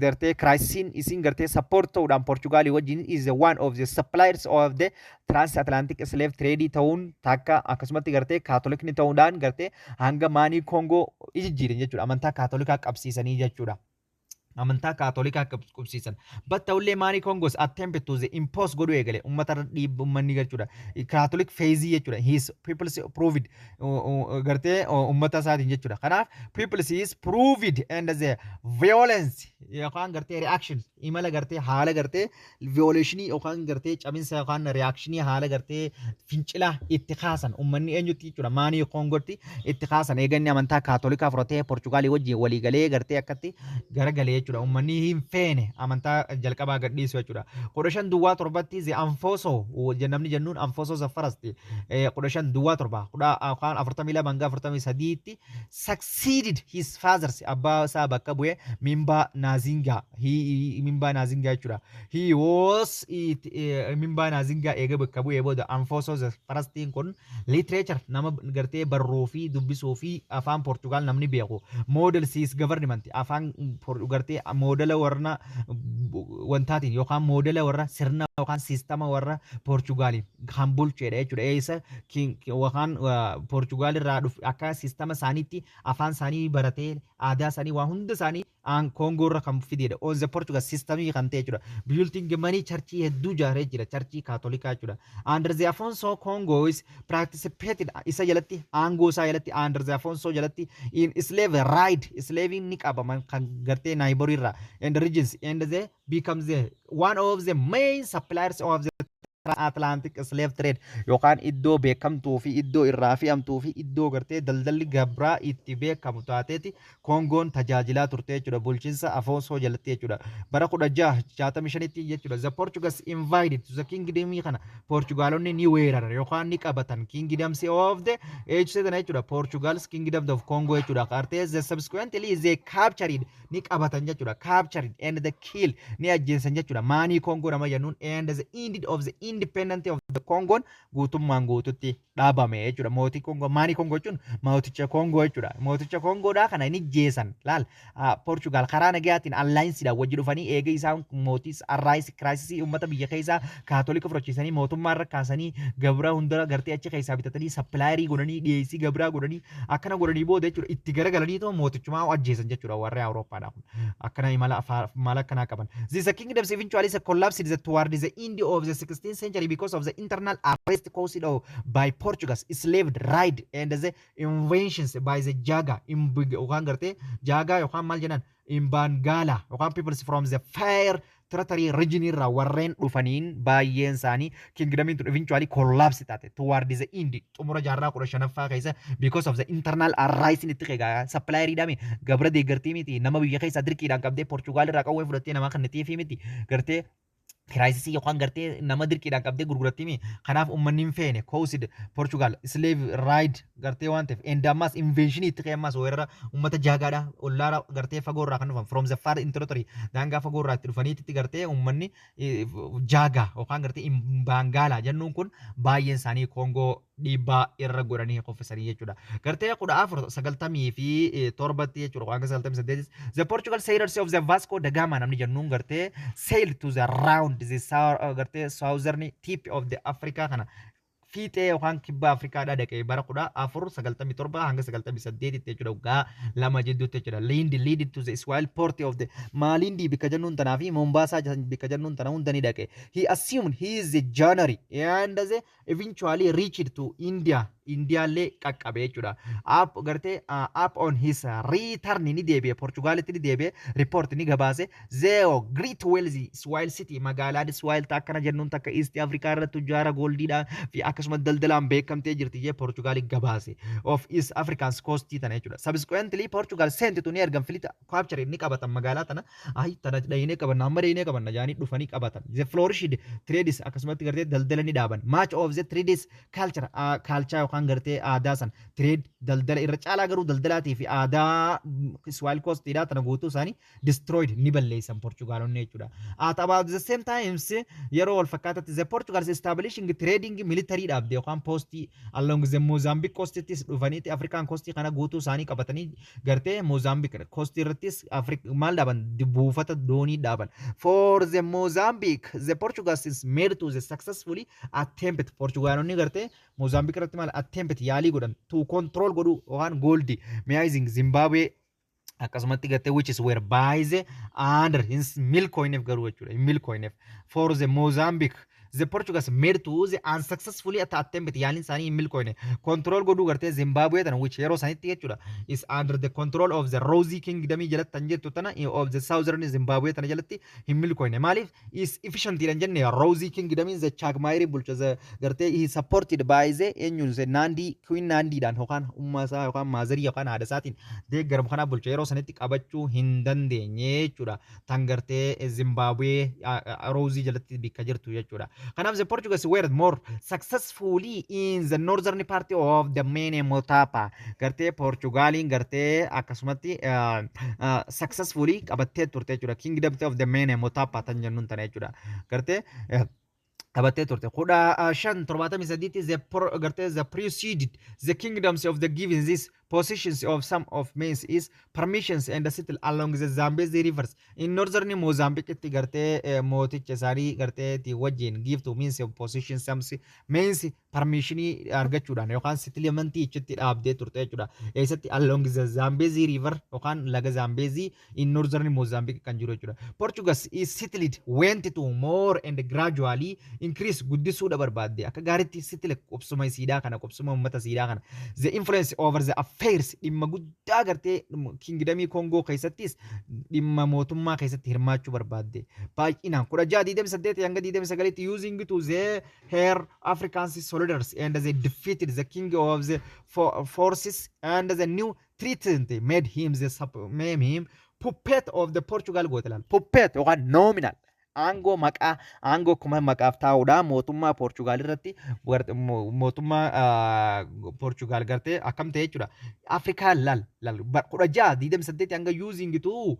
gartee crisisiin isiin gartee support ta'uudhaan Portugaalii wajjin is the one of the suppliers of the transatlantic slave trade ta'uun takka, akkasumatti gartee Kaatolikni ta'uudhaan gartee hanga Maanii Koongoo ijijjiiran jechuudha. Amantaa Kaatolikaa qabsiisanii jechuudha. Amantaa Kaatolikaa qubsiisan. But ta'ullee Maanii Koongoos attempt to the impose godhuu eegale uummata irra dhiibbu uummanni jechuudha. Catholic faith jechuudha. His peoples proved gartee uummata isaatiin jechuudha. Kanaaf peoples is proved and the violence yookaan gartee reaction imala gartee haala gartee violationii yookaan gartee cabinsa yookaan reactionii haala gartee fincilaa itti kaasan uummanni eenyutti jechuudha? Maanii Koongootti itti kaasan. Eeganni amantaa Kaatolikaa fudhatee Portugaalii wajjin waliigalee gartee akkatti garagalee jechuudha. Uummanni hin feene amantaa jalqabaa gadhiisu jechuudha. 1507tti the Afonso namni jennuun Afonso the First 1507 kudha yookaan 42 hanga 43tti succeeded his fathers, abbaa isaa bakka bu'ee Mimbaa Naazingaa, Mimbaa Naazingaa jechuudha. He was it Mimbaa Naazingaa eega bakka bu'ee booda Afonso the Firstiin kun literature nama gartee barruu fi dubbisuu fi afaan Portugal namni beeku model his government afaan gartee moodela warra wantaatiin yookaan moodela warra sirna yookaan siistama warra Poorchugaaliin kan bulchedha jechuudha. Eessa yookaan Poorchugaal irraa dhufe akka siistama isaaniitti afaan isaanii baratee aadaa isaanii waa hunda isaanii Koongoo irra kan fidedha. On the Portugal systemii kan ta'e jechuudha. Building manii churchii hedduu ijaaree jira. Churchii Kaatolikaa jechuudha. Under the Afonso Congo is participated isa jalatti, aangoo isaa jalatti, under the Afonso jalatti in slave raid, slaving ni qabaman kan gartee neighbor irraa and regions and the becomes the one of the main suppliers of the Atlantic slave trade yookaan iddoo beekamtuu fi iddoo irraa fe'amtuu fi iddoo gartee daldalli gabraa itti beekamu taateeti Koongoon tajaajilaa turte jechuudha, bulchiinsa Afoonsoo jalatti jechuudha. Bara 1665tti jechuudha the Portuguese invaded the kingdom kana Portugaalonni ni weeraran yookaan ni qabatan kingdoms of the age tana jechuudha, Portugal's Kingdom of Congo jechuudha. Gartee the subsequently they captured, ni qabatan jechuudha, captured and the kill, ni ajjeesan jechuudha, Maanii Koongoo nama jennuun, and the end of the independent of the Congoon guutummaan guututti dhaabame jechuudha. Mootii Koongoo, Maanii Koongoo jechuun mooticha Koongoo jechuudha. Mooticha Koongoodhaa kana ni jeesan laal. Portugal karaa nagayaatiin allianceiidhaan wajji dhufanii eega isaan mootii arraayis crisisii uummata biyya keessaa Kaatolika fudhachiisanii mootummaa irra kaasanii gabraa hunda gartee achi keessaa bitatanii supplierii godhanii dhiyeessii gabraa godhanii akkana godhanii booda jechuudha itti garagalanii too mootichumaa ajjeesan jechuudha. Warri Awurooppaadhaa kun akkana imala mala akkanaa qaban. This kingdoms eventually collapsed toward the end of the 16th century because of the internal unrest caused by Portuguese slave raid and the invasions by the Jaga yookaan gartee Jaga yookaan maal jedhan Imbangala yookaan peoples from the far Territory region irraa warreen dhufaniin baay'een isaanii kingdomiin tun eventually collapse taate toward the end, xumura jaarraa 15ffaa keessa, because of the internal arising itti egaa supplier hidhame gabra deeggartii miti, nama biyya keessaa dirqiidhaan qabdee Portugal irraa qawwee fudhattee namaa kanniteefii miti, gartee crisisii yookaan gartee nama dirqiidhaan qabdee gurgurattii. Kanaaf uummanni hin feene caused Portugal slave raid gartee waan ta'eef and ammas invasionii itti ka'e. Ammas weerara uummata jaagaadha, ollaara gartee fagoo irraa kan dhufan, from the far territory, daangaa fagoo irraa itti dhufaniitti gartee uummanni jaagaa yookaan gartee baangaalaa jennuun kun baay'een isaanii Koongoo dhiibbaa irra godhanii qoffisanii jechuudha. Gartee 1497tti jechuudha, waan 98, the Portugal sailors of the Vasco da Gama namni jennuun gartee sail to the round the gartee southern tip of the Africa kana fiixee yookaan kibba Afrikaadhaa dhaqee bara 1497 hanga 98tti jechuudha, waggaa 2 jidduutti jechuudha. Lindi lead to the Swahili port of the Malindi bikka jennuun tanaa fi Mombaasaa bikka jennuun tana hunda ni dhaqe. He assumed he is the journey and the eventually reached to India. Indiyaallee qaqqabe jechuudha. Up gartee up on his return ni deebi'e, Portugaalitti ni deebi'e, report ni gabaase. The great wealthy Swahili city, magaalaan Swahili akkana jennuun takka East Africa irratti tujjaara goldiidhaa fi akkasumas daldalaan beekamtee jirti jee Portugaali gabaase of East African coast tana jechuudha. Subsequently Portugal sent to ni ergan fleet capture ni qabatan magaalaa tana, ay tana dhayinee qabanna, amma dhayinee qabanna jaanii dhufanii qabatan. The flourished trades akkasumatti gartee daldala ni dhaaban. Much of the trades culture culture yookaan gartee aadaa san trade daldala irra caalaa garuu daldalaatii fi aadaa Swahili coastidha tana guutuu isaanii destroyed ni balleessan Portugaalonni jechuudha. At about the same times, yeroo wal fakkaatatti, the Portugals establishing trading military dhaabde yookaan postii along the Mozambique coastittis dhufaniiti African coastii kana guutuu isaanii qabatanii gartee Mozambique coastii irrattis maal dhaaban, buufata doonii dhaaban. For the Mozambique, the Portugals is made to the successfully attempt, Portugaalonni gartee Mozambique irratti maal attempt yaalii godhan to control godhuu yookaan gold mining Zimbabwe akkasumatti gartee which is were by the under his milkoineef garuu jechuudha, milkoineef. For the Mozambique, the Portuguese made to the unsuccessfully attempt, yaaliin isaanii hin milkoine, control godhuu gartee Zimbabwe tana, which yeroo sanitti jechuudha is under the control of the Rozvi Kingdom jalatti tan jettu tana of the southern Zimbabwe tana jalatti hin milkoine. Maaliif is efficient dhan jenne? Rozvi Kingdom the Chagmairi bulcha, the gartee he supported by the eenyuun, the Nandi Queen Nandiidhaan yookaan umma isaa yookaan motherii yookaan haadha isaatiin deeggaramu kana bulcha. Yeroo sanitti qabachuu hin dandeenye jechuudha, tan gartee Zimbabwe Rozvi jalatti bikka jirtu jechuudha. Kanaaf the Portuguese were more successfully in the northern part of the Mene Motapa. Gartee Portugaaliin gartee akkasumatti successfully qabattee turte jechuudha. Kingdom of the Mene Motapa tan jennuun tana jechuudha. Gartee qabattee turte. 1573tti the gartee the preceded the kingdoms of the giving this positions of some of means is permissions and settle along the Zambezi rivers in northern Mozambique itti gartee mooticha isaanii gartee itti wajjin give to means of position some means permissionii argachuudhaan yookaan settlementii ichitti dhaabdee turte jechuudha. Eessatti? Along the Zambezi river yookaan laga Zambezi in northern Mozambique kan jiru jechuudha. Portuguese is settled went to more and gradually increase, guddisuudha barbaadde akka gaariitti settle qubsuma isiidhaa kana, qubsuma uummata isiidhaa kana. The influence over the affairs, dhimma guddaa gartee kingdomii Koongoo keessattis dhimma mootummaa keessatti hirmaachuu barbaadde. Baay'inaan 1628 hanga 29tti using to the her African soldiers and they defeated the king of the forces and the new treaty made him puppet of the Portugal goote laal. Puppet yookaan nominal aangoo maqaa, aangoo akkuma maqaaf taa'uudha mootummaa Poorchugaal irratti, mootummaa Poorchugaal gartee akkam ta'e jechuudha. Afrikaan laal laal 1628 hanga using to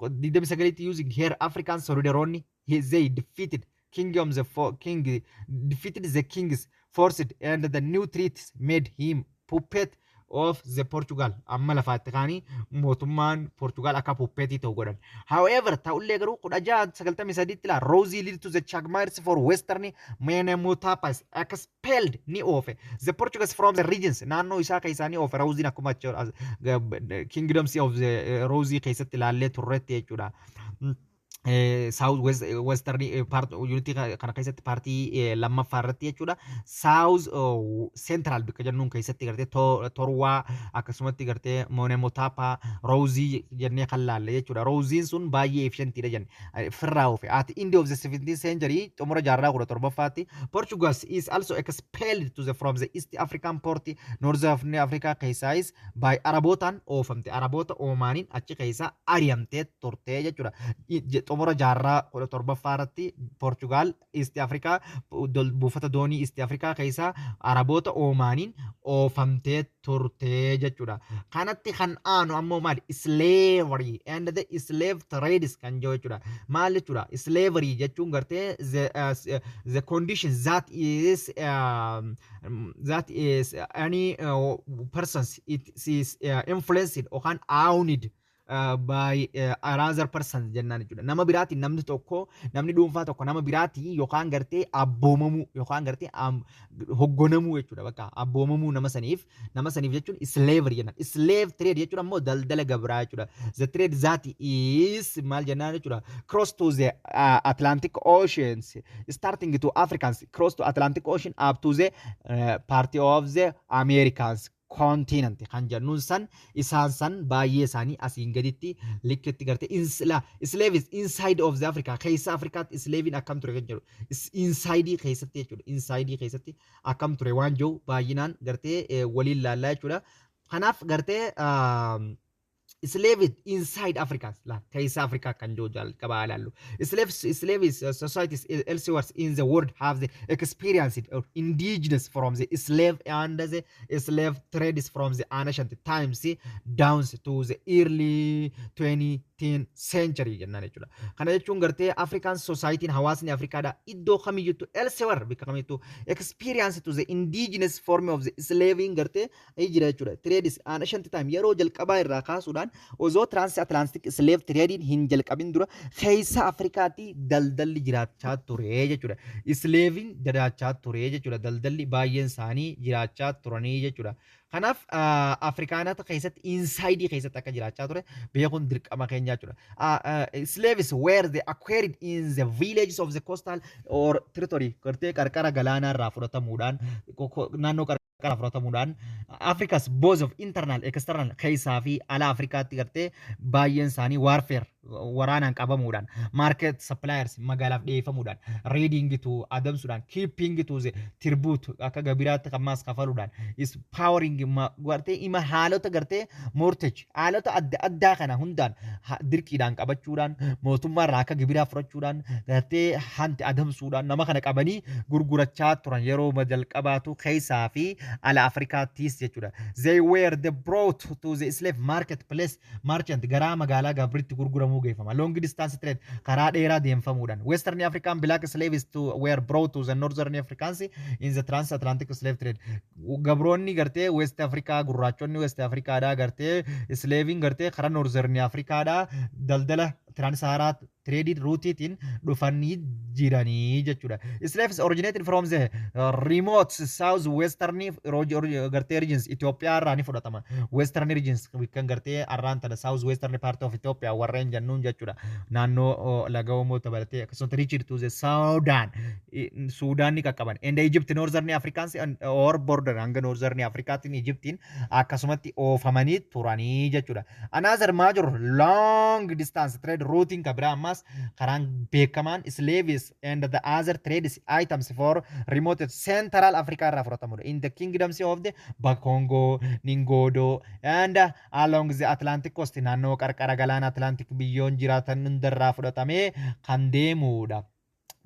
29tti using here African soldieroonni they defeated king of the king, defeated the kings forced and the new treaties made him puppet of the Portugal. Amma lafaatti kaanii mootummaan Portugal akka puppetii ta'u godhan. However, ta'ullee garuu 1693tti laa Rozvi lead to the Chagmires for Western Menemotapas expelled ni oofe. The Portuguese from the regions, naannoo isaa keessaa ni oofe Rozviin, akkuma kingdoms of the Rozvi keessatti ilaallee turretti jechuudha. South Western part unitii kana keessatti partii lammaffaa irratti jechuudha. South Central bakka jennuun keessatti gartee Torwaa, akkasumatti gartee Monemotapa Roozii jennee kan laalle jechuudha. Rooziin sun baay'ee efficientiidha jenne firraa oofe. At end of the 17th century, xumura jaarraa 17ffaatti, Portugal is also expelled to the from the East African port, North Africa keessaayis by Arabootaan oofamte. Araboota Oomaaniin achi keessaa ari'amtee turte jechuudha. Xumura jaarraa 17ffaa irratti Portugal East Africa buufata doonii East Africa keessaa Araboota Oomaaniin oofamtee turte jechuudha. Kanatti kan aanu ammoo maali? Slavery and the slave trades kan jiru jechuudha. Maal jechuudha? Slavery jechuun gartee the condition that is any persons it is influenced yookaan owned by another person jennaan jechuudha. Nama biraatiin, namni tokko, namni dhuunfaa tokko nama biraatiin yookaan gartee abboomamuu yookaan gartee hoggonamuu jechuudha. Bakka abboomamuu nama saniif jechuun slavery jennaan. Slave trade jechuun ammoo daldala gabraa jechuudha. The trade that is maal jennaan jechuudha. Cross to the Atlantic Oceans, starting to Africans cross to Atlantic Ocean up to the part of the Americans continent kan jennuun san, isaan san baay'ee isaanii asiin gaditti likkitti gartee slaves inside of the Africa, keessa Afrikaatti slavein akkam ture kan jedhu, inside keessatti jechuudha. Inside keessatti akkam ture waan jiru baay'inaan gartee waliin laallaa jechuudha. Kanaaf gartee slave inside Africa la keessa Africa kan jiru jalqabaa ilaallu. Slaves societies elsewhere in the world have the experienced or indigenous from the slave and the slave trades from the ancient times down to the early 20th century jennaan jechuudha. Kana jechuun gartee African society, hawaasni Afrikaadha iddoo kamiyyuttu, elsewhere bakka kamiyyuttu, experience to the indigenous form of the slaving gartee jira jechuudha. Trades ancient time yeroo jalqabaa irraa kaasuudhaan osoo transatlantic slave trading hin jalqabin dura keessa Afrikaatti daldalli jiraachaa ture jechuudha. Slaving jiraachaa ture jechuudha. Daldalli baay'een isaanii jiraachaa turanii jechuudha. Kanaaf Afrikaanota keessatti inside keessatti akka jiraachaa ture beekuun dirqama keenya jechuudha. Slaves were the acquired in the villages of the coastal or territory, gartee qarqara galaanaa irraa fudhatamuudhaan, naannoo qarqara fudhatamuudhaan, Africa's both of internal external, keessaa fi ala Afrikaatti gartee baay'een isaanii warfare waraanaan qabamuudhaan, market suppliers magaalaaf dhiyeeffamuudhaan, raiding to adamsuudhaan, keeping to the tribute akka gabiraatti kammaas kafaluudhaan, is powering gartee ima haalota gartee mortgage haalota adda addaa kana hundaan dirqiidhaan qabachuudhaan, mootummaa irraa akka gibiraa fudhachuudhaan, gartee hanti adamsuudhaan nama kana qabanii gurgurachaa turan yeroo jalqabaatu keessaa fi ala Afrikaattis jechuudha. They were the brought to the slave market place merchant garaa magaalaa gabritti gurguramuu geeffama. Long distance trade karaa dheeraa deemfamuudhaan. Western African black slaves to were brought to the Northern Africans in the transatlantic slave trade. Gabroonni gartee West Africa, gurraachonni West Africaadhaa gartee slaving gartee karaa Northern Africaadhaa daldala Trans-Sahara trade routeiitiin dhufanii jiranii jechuudha. Slaves originated from the remote south western gartee regions Itoophiyaa irraa ni fudhatama. Western regions kan gartee arraan tana south western part of Ethiopia warreen jennuun jechuudha. Naannoo laga Omoo dabalatee akkasumas reached to the Sudan, Suudaan ni qaqqaban. And Egypt, Northern Africans or border hanga Northern Africaatiin Egyptiin akkasumatti oofamanii turanii jechuudha. Another major long distance trade routing kan biraa ammas karaan beekamaan slaves and the other trade items for remote Central Africa irraa fudhatamudha. In the kingdoms of the Bakongo, Ningodo and along the Atlantic coast, naannoo qarqara galaana Atlantic biyyoon jiraatan hundarraa fudhatamee kan deemudha.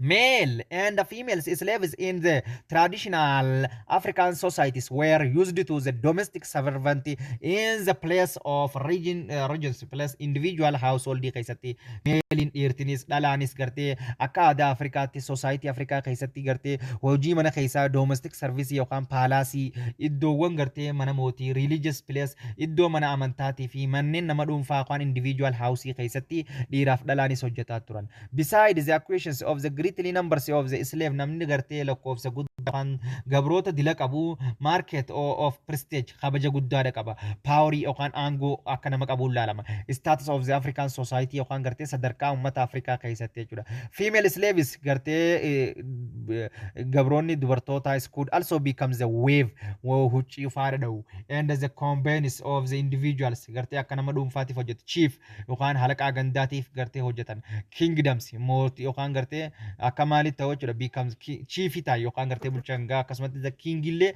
Male and female slaves in the traditional African societies were used to the domestic servant in the place of regions place individual household keessatti maleiin dhiirtinis dhalaanis gartee akka aadaa Afrikaatti society Afrikaa keessatti gartee hojii mana keessaa, domestic service yookaan palaceii, iddoowwan gartee mana mootii, religious place iddoo mana amantaatii fi manneen nama dhuunfaa yookaan individual house keessatti dhiiraaf dhalaanis hojjetaa turan. Besides the acquisitions of the great Greatly numbers of the slave, namni gartee lakkoofsa guddaa kan gabroota dila qabu, market of prestige, kabaja guddaadha qaba. Powerii yookaan aangoo akka nama qabuun laalama. Status of the African society yookaan gartee sadarkaa uummata Afrikaa keessatti jechuudha. Female slaves, gartee gabroonni dubartootaa, could also become the weave, huccii faana dha'u, and the companions of the individuals, gartee akka nama dhuunfaatiif hojjetu, chief yookaan halaqaa gandaatiif gartee hojjetan, kingdoms, mootii yookaan gartee akka maalitti ta'u jechuudha, becomes chiefii ta'a yookaan gartee bulchangaa, akkasumatti the king illee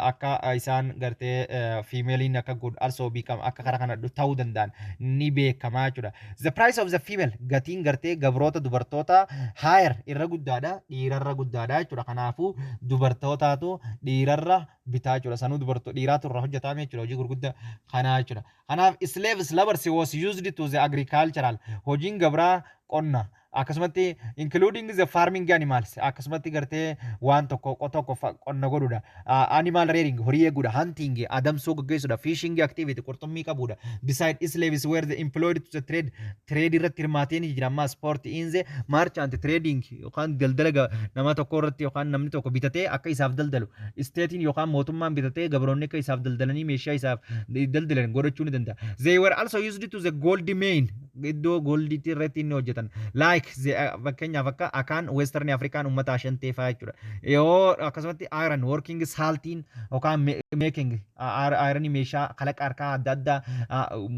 akka isaan gartee femaleiin akka good also become akka karaa kana ta'uu danda'an ni beekamaa jechuudha. The price of the female, gatiin gartee gabroota dubartoota, higher, irra guddaadha, dhiirarra guddaadha jechuudha. Kanaafuu dubartootaatu dhiirarra bitaa jechuudha. Sanuu dubartoota dhiiraatu irra hojjetame jechuudha, hojii gurguddaa kanaa jechuudha. Kanaaf slaves labors was used to the agricultural, hojiin gabraa qonna, akkasumatti including the farming animals, akkasumatti gartee waan tokko tokko qonna godhudha. Animal rearing, horii eeguudha. Hunting, adamsuu gaggeessuudha. Fishing activity, qurxummii qabuudha. Beside, slaves were the employed to the trade, trade irratti hirmaatee ni jira. Amma sport in the merchant trading yookaan daldala nama tokko irratti yookaan namni tokko bitatee akka isaaf daldalu, stateiin yookaan mootummaan bitatee gabroonni akka isaaf daldalanii meeshaa isaaf daldalan godhachuu ni danda'a. They were also used to the gold mine, iddoo goldiitti irratti inni hojjetan, like fakkeenyaaf akka akaan Western Afrikaan uummata Ashantee fa'aa jechuudha. Yoo akkasumatti iron working, saltiin yookaan making iron, meeshaa kalaqa harkaa adda addaa,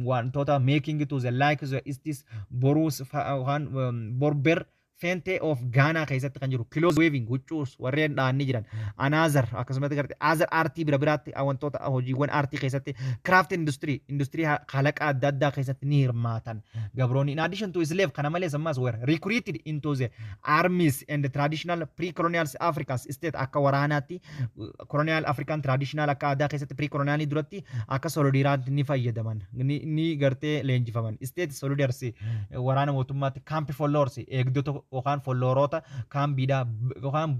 wantoota making to the like the istis boruus yookaan Berber Fante of Ghana keessatti kan jiru, cloth weaving, huccuus warreen dhaanni jiran, another akkasumatti gartee other artii bira biraatti wantoota hojiiwwan artii keessatti, craft industry, industirii kalaqa adda addaa keessatti ni hirmaatan gabroonni. In addition to slave, kana malees ammas were recruited into the armies and the traditional pre-colonial African state, akka waraanaatti colonial African traditional akka aadaa keessatti pre-colonial duratti akka soldieraatti ni fayyadaman, ni gartee leenjifaman. State soldiers, waraana mootummaatti, camp followers, eegdota yookaan followeroota kaambiidhaa yookaan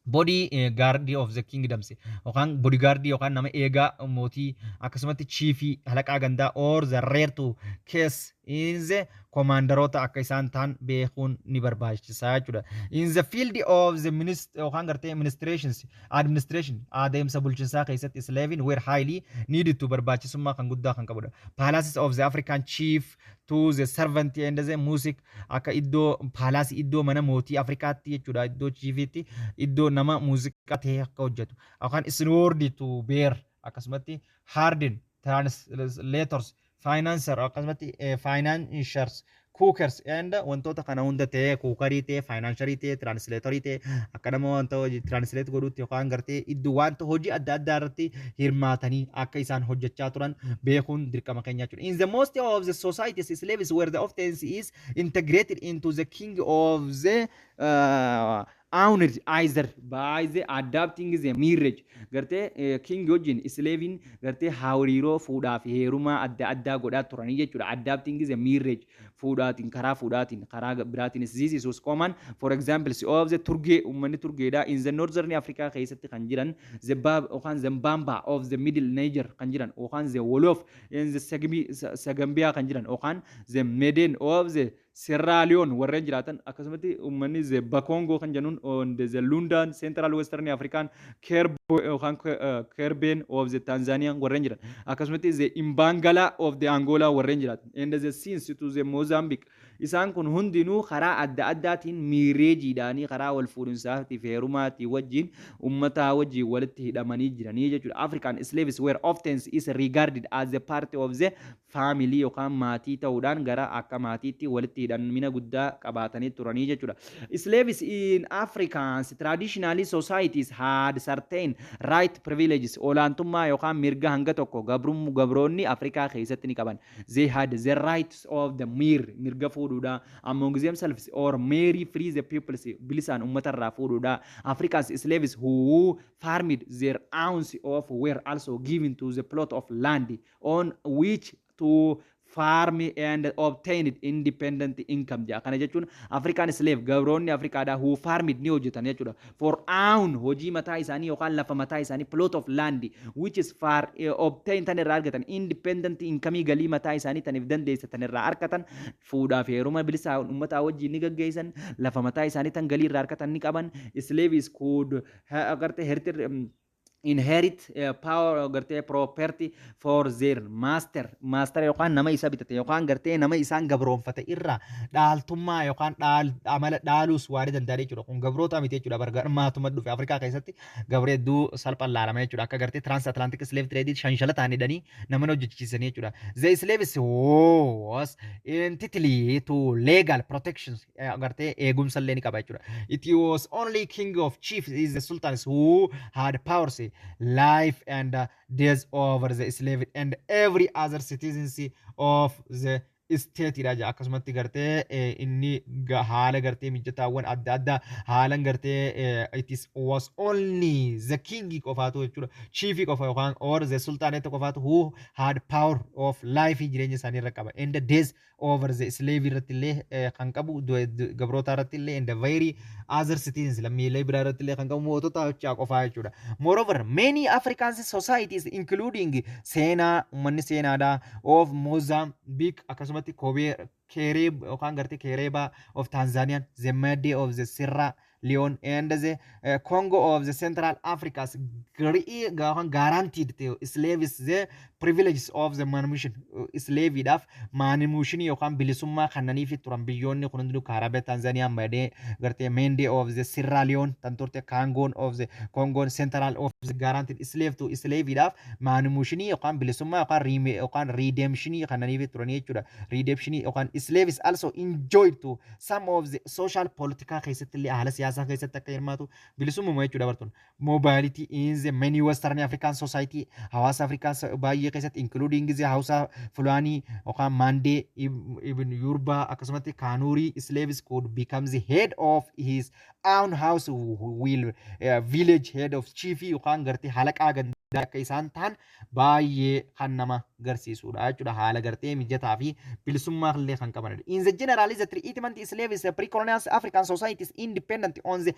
body guard of the kingdoms yookaan bodyguard yookaan nama eegaa mootii, akkasumatti chiefii, halaqaa gandaa, or the rare to case in the commanderoota akka isaan ta'an beekuun ni barbaachisaa jechuudha. In the field of the minister yookaan gartee administrations, administration, adeemsa bulchiinsaa keessatti slaving were highly needed to, barbaachisummaa kan guddaa kan qabudha. Palaces of the African chief to the servant and the music, akka iddoo palace, iddoo mana mootii Afrikaatti jechuudha, iddoo chiefiitti, iddoo nama muuziqaa ta'e akka hojjetu yookaan sword to bear, akkasumatti harden translators, financer, akkasumatti financiers, cookers and wantoota kana hunda ta'ee, cookerii ta'ee, financiarii ta'ee, translatorii ta'ee, akka nama wanta hojii translate godhutti yookaan gartee iddoo wanta hojii adda addaa irratti hirmaatanii akka isaan hojjechaa turan beekuun dirqama keenya jechuudha. In the most of the societies, slaves were the often is integrated into the king of the owned either by the adapting the marriage, gartee king wajjin slavein gartee hariiroo fuudhaa fi heerumaa adda addaa godhaa turanii jechuudha. Adapting the marriage, fuudhaatiin, karaa fuudhaatiin, karaa biraatiin. This is was common, for example, of the Turgee, uummanni Turgeedha in the Northern Africa keessatti kan jiran, the Bab yookaan the Bamba of the Middle Niger kan jiran, yookaan the Wolof in the Sagambia kan jiran, yookaan the Meden of the Sierra Leone warreen jiraatan, akkasumatti uummanni the Bakongo kan jennuun on the Lundan Central Western African, Kerbo yookaan Kerbeen of the Tanzania warreen jiran, akkasumatti the Imbangala of the Angola warreen jiraatan, and the Sins to the Mozambique. Isaan kun hundinuu karaa adda addaatiin marriageiidhaanii, karaa wal fuudhinsaati fi heerumaatii wajjin ummataa wajjin walitti hidhamanii jiranii jechuudha. African slaves were often is regarded as a part of the family yookaan maatii ta'uudhaan gara akka maatiitti walitti hidhamina guddaa qabaatanii turanii jechuudha. Slaves in Africans traditionally societies had certain right, privileges, olaantummaa yookaan mirga hanga tokko gabroonni Afrikaa keessatti ni qaban. They had the rights of the marry, mirga fuudhuudha, among themselves or marry free the peoples, bilisaan uummatarraa fuudhuudha. Africans slaves who farmed their own of were also given to the plot of land on which to Farm and obtained independent income jedha. Kana jechuun African slave, gabroonni Afrikaadhaa, who farmed, ni hojjetan jechuudha. For own, hojii mataa isaanii yookaan lafa mataa isaanii, plot of land which is far obtain, tan irraa argatan, independent income, galii mataa isaanii taniif dandeessatan irraa argatan, fuudhaa fi heeruma bilisaa uummataa wajjin ni gaggeessan, lafa mataa isaanii tan galii irraa argatan ni qaban. Slaves could gartee hertir inherit power, gartee property for their master yookaan nama isa bitate yookaan gartee nama isaan gabroonfate irraa dhaaltummaa yookaan dhaal amala dhaaluus waan danda'an jechuudha. Kun gabroota miti jechuudha. Barmaatuma dhufe Afrikaa keessatti gabree hedduu salphaan laalama jechuudha. Akka gartee trans-Atlantic slave trade shanshalataan hidhanii nama hojjechiisanii jechuudha. The slaves was entitled to legal protections, gartee eegumsa illee ni qaba jechuudha. It was only king of chiefs is the sultans who had powers life and death over the slave and every other citizens of the state dha. Akkasumatti gartee inni haala gartee mijataawwan adda addaa haalan gartee it is was only the king qofaatu jechuudha, chief qofa yookaan or the sultanate qofaatu who had power of life, jireenya isaanii irra qaba, and the death over the slave irratti illee kan qabu, gabroota irratti illee, and the very other citizens, lammiilee biraa irratti illee kan qabu mootota hojjaa qofaa jechuudha. Moreover, many African societies, including seenaa uummanni seenaadhaa of Mozambique, akkasumatti Kobee Kereeb yookaan gartee Kereebaa of Tanzania, the Mande of the Sierra Leone and the Congo of the Central Africa's yookaan guaranteed to slaves the privileges of the manumission. Slaveidhaaf manumission yookaan bilisummaa kannaniif turan biyyoonni kun hundinuu, Kaarabee, Tanzania, Mande, gartee Mande of the Sierra Leone tan turte, Kangoon of the Congo Central of the guaranteed slave to slaveidhaaf manumission yookaan bilisummaa yookaan reme yookaan redemption kannaniif turan jechuudha. Redemption yookaan slaves also enjoyed to some of the social political keessatti illee, haala siyaasaa keessatti akka hirmaatu bilisummaa jechuudha bartuun. Mobility in the many Western African society, hawaasa Afrikaa baay'ee keessatti, including the Hausa, Fulani yookaan Mandee, Ibn Yoruba, akkasumatti Kanuurii, slaves could become the head of his own house will village head of chief yookaan gartee halaqaa gandaa akka isaan ta'an baay'ee kan nama garsiisudha jechuudha. Haala gartee mijataa fi bilisummaa illee kan qabanidha. In the general, the treatment slaves pre-colonial African societies independent on the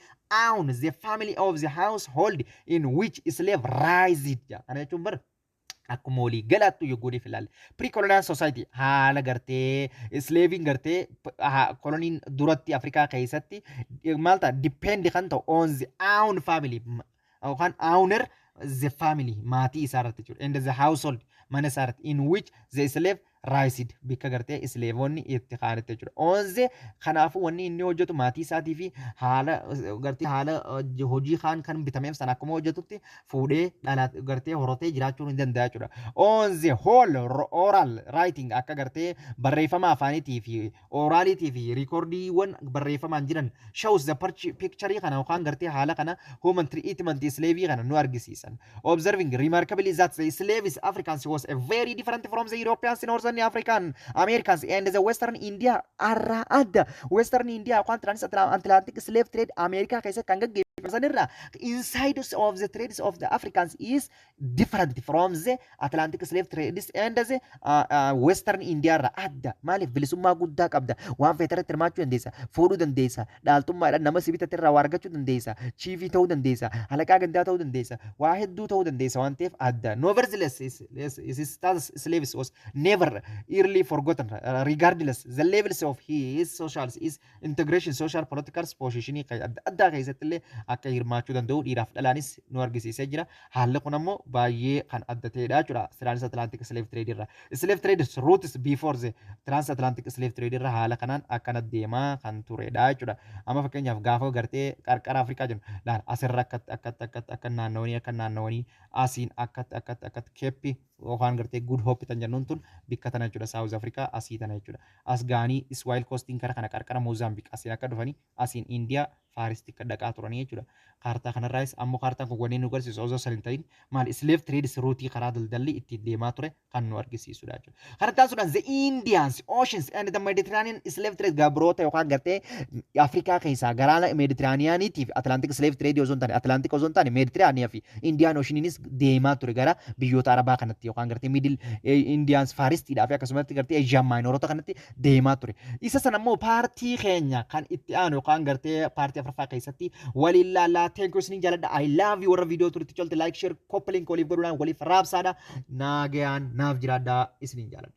own the family of the household in which slave raised. Kana jechuun bara akkuma walii galaattu yogguu ilaalle pre-colonial society haala gartee slaving gartee koloniin duratti Afrikaa keessatti maal ta'a? Depend kan ta'u on the own family yookaan owner the family, maatii isaa irratti jechuudha, and the household, mana isaa irratti, in which the slave raised, bikka gartee slaveonni itti kaanitti jechuudha. On the kanaafuu wanni inni hojjetu maatii isaatii fi haala gartee haala hojii kaan kan bitameef sana akkuma hojjetutti fuudhee dhala gartee horotee jiraachuu ni danda'a jechuudha. On the whole, oral writing akka gartee barreeffama afaaniitii fi oraliitii fi recordiiwwan barreeffamaan jiran shows the picture kana yookaan gartee haala kana human treatment slave kana nu argisiisan. Observing remarkably that the slaves Africans was a very different from the Europeans, Northern African Americans and the Western India arraa adda. Western India yookaan Transatlantic slave trade Ameerikaa keessatti kan gaggeeffaman irraa inside of the trades of the Africans is different from the Atlantic slave trades and the Western India irraa adda. Maaliif? Bilisummaa guddaa qabda, waan feete irratti hirmaachuu dandeessa, fuudhuu dandeessa, dhaaltummaadhaan nama si bitate irraa waa argachuu dandeessa, chiefii ta'uu dandeessa, halaqaa gandaa ta'uu dandeessa, waa hedduu ta'uu dandeessa waan ta'eef adda. Nevertheless, his status slaves was never early forgotten regardless the levels of his social is integration, social political position adda addaa keessatti illee akka hirmaachuu danda'u dhiiraaf dhalaanis nu argisiisee jira. Haalli kun ammoo baay'ee kan adda ta'edha jechuudha. Trans-Atlantic slave trade irra. Slave trade routes before the Trans-Atlantic slave trade irra haala kanaan akkana deemaa kan turedha jechuudha. Amma fakkeenyaaf gaafa gartee qarqara Afrikaa jennu laala, asirra akkatti akkatti akkatti akka naannawanii akka naannawanii asiin akkatti akkatti akkatti Cape yookaan gartee Good Hope tan jennuun tun bikka tana jechuudha. South Africa asii tana jechuudha. As gaanii Swahili Coastiin kara kana qarqara Mozambique asiin akka dhufanii asiin India Far East akka dhaqaa turanii jechuudha. Kaartaa kanarraayis ammoo kaartaan kun wanni nu agarsiisu osoo san hin ta'in maal? Slave trade routeii, karaa daldalli ittiin deemaa ture kan nu argisiisudha jechuudha. Kana taasisuudhaan the Indians Oceans and the Mediterranean slave trade, gabroota yookaan gartee Afrikaa keessaa galaana Mediterraneaniitii fi Atlantic slave trade osoo hin taane, Atlantic osoo hin taane, Mediterranean fi Indian Oceaniinis deemaa ture gara biyyoota Arabaa kanatti. yookaan gartee Middle Indians, Far Eastiidhaa fi akkasumatti gartee Asian Minorota kanatti deemaa ture. Isa sana immoo partii keenya kan itti aanu yookaan gartee partii afuraffaa keessatti waliin laallaa. Thank you, isiniin jaaladha. I love you. Warra viidiyoo turetti tolte like, share, copy link waliif godhuudhaan waliif raabsaadha. Naagayaan naaf jiraadhaa, isiniin jaaladha.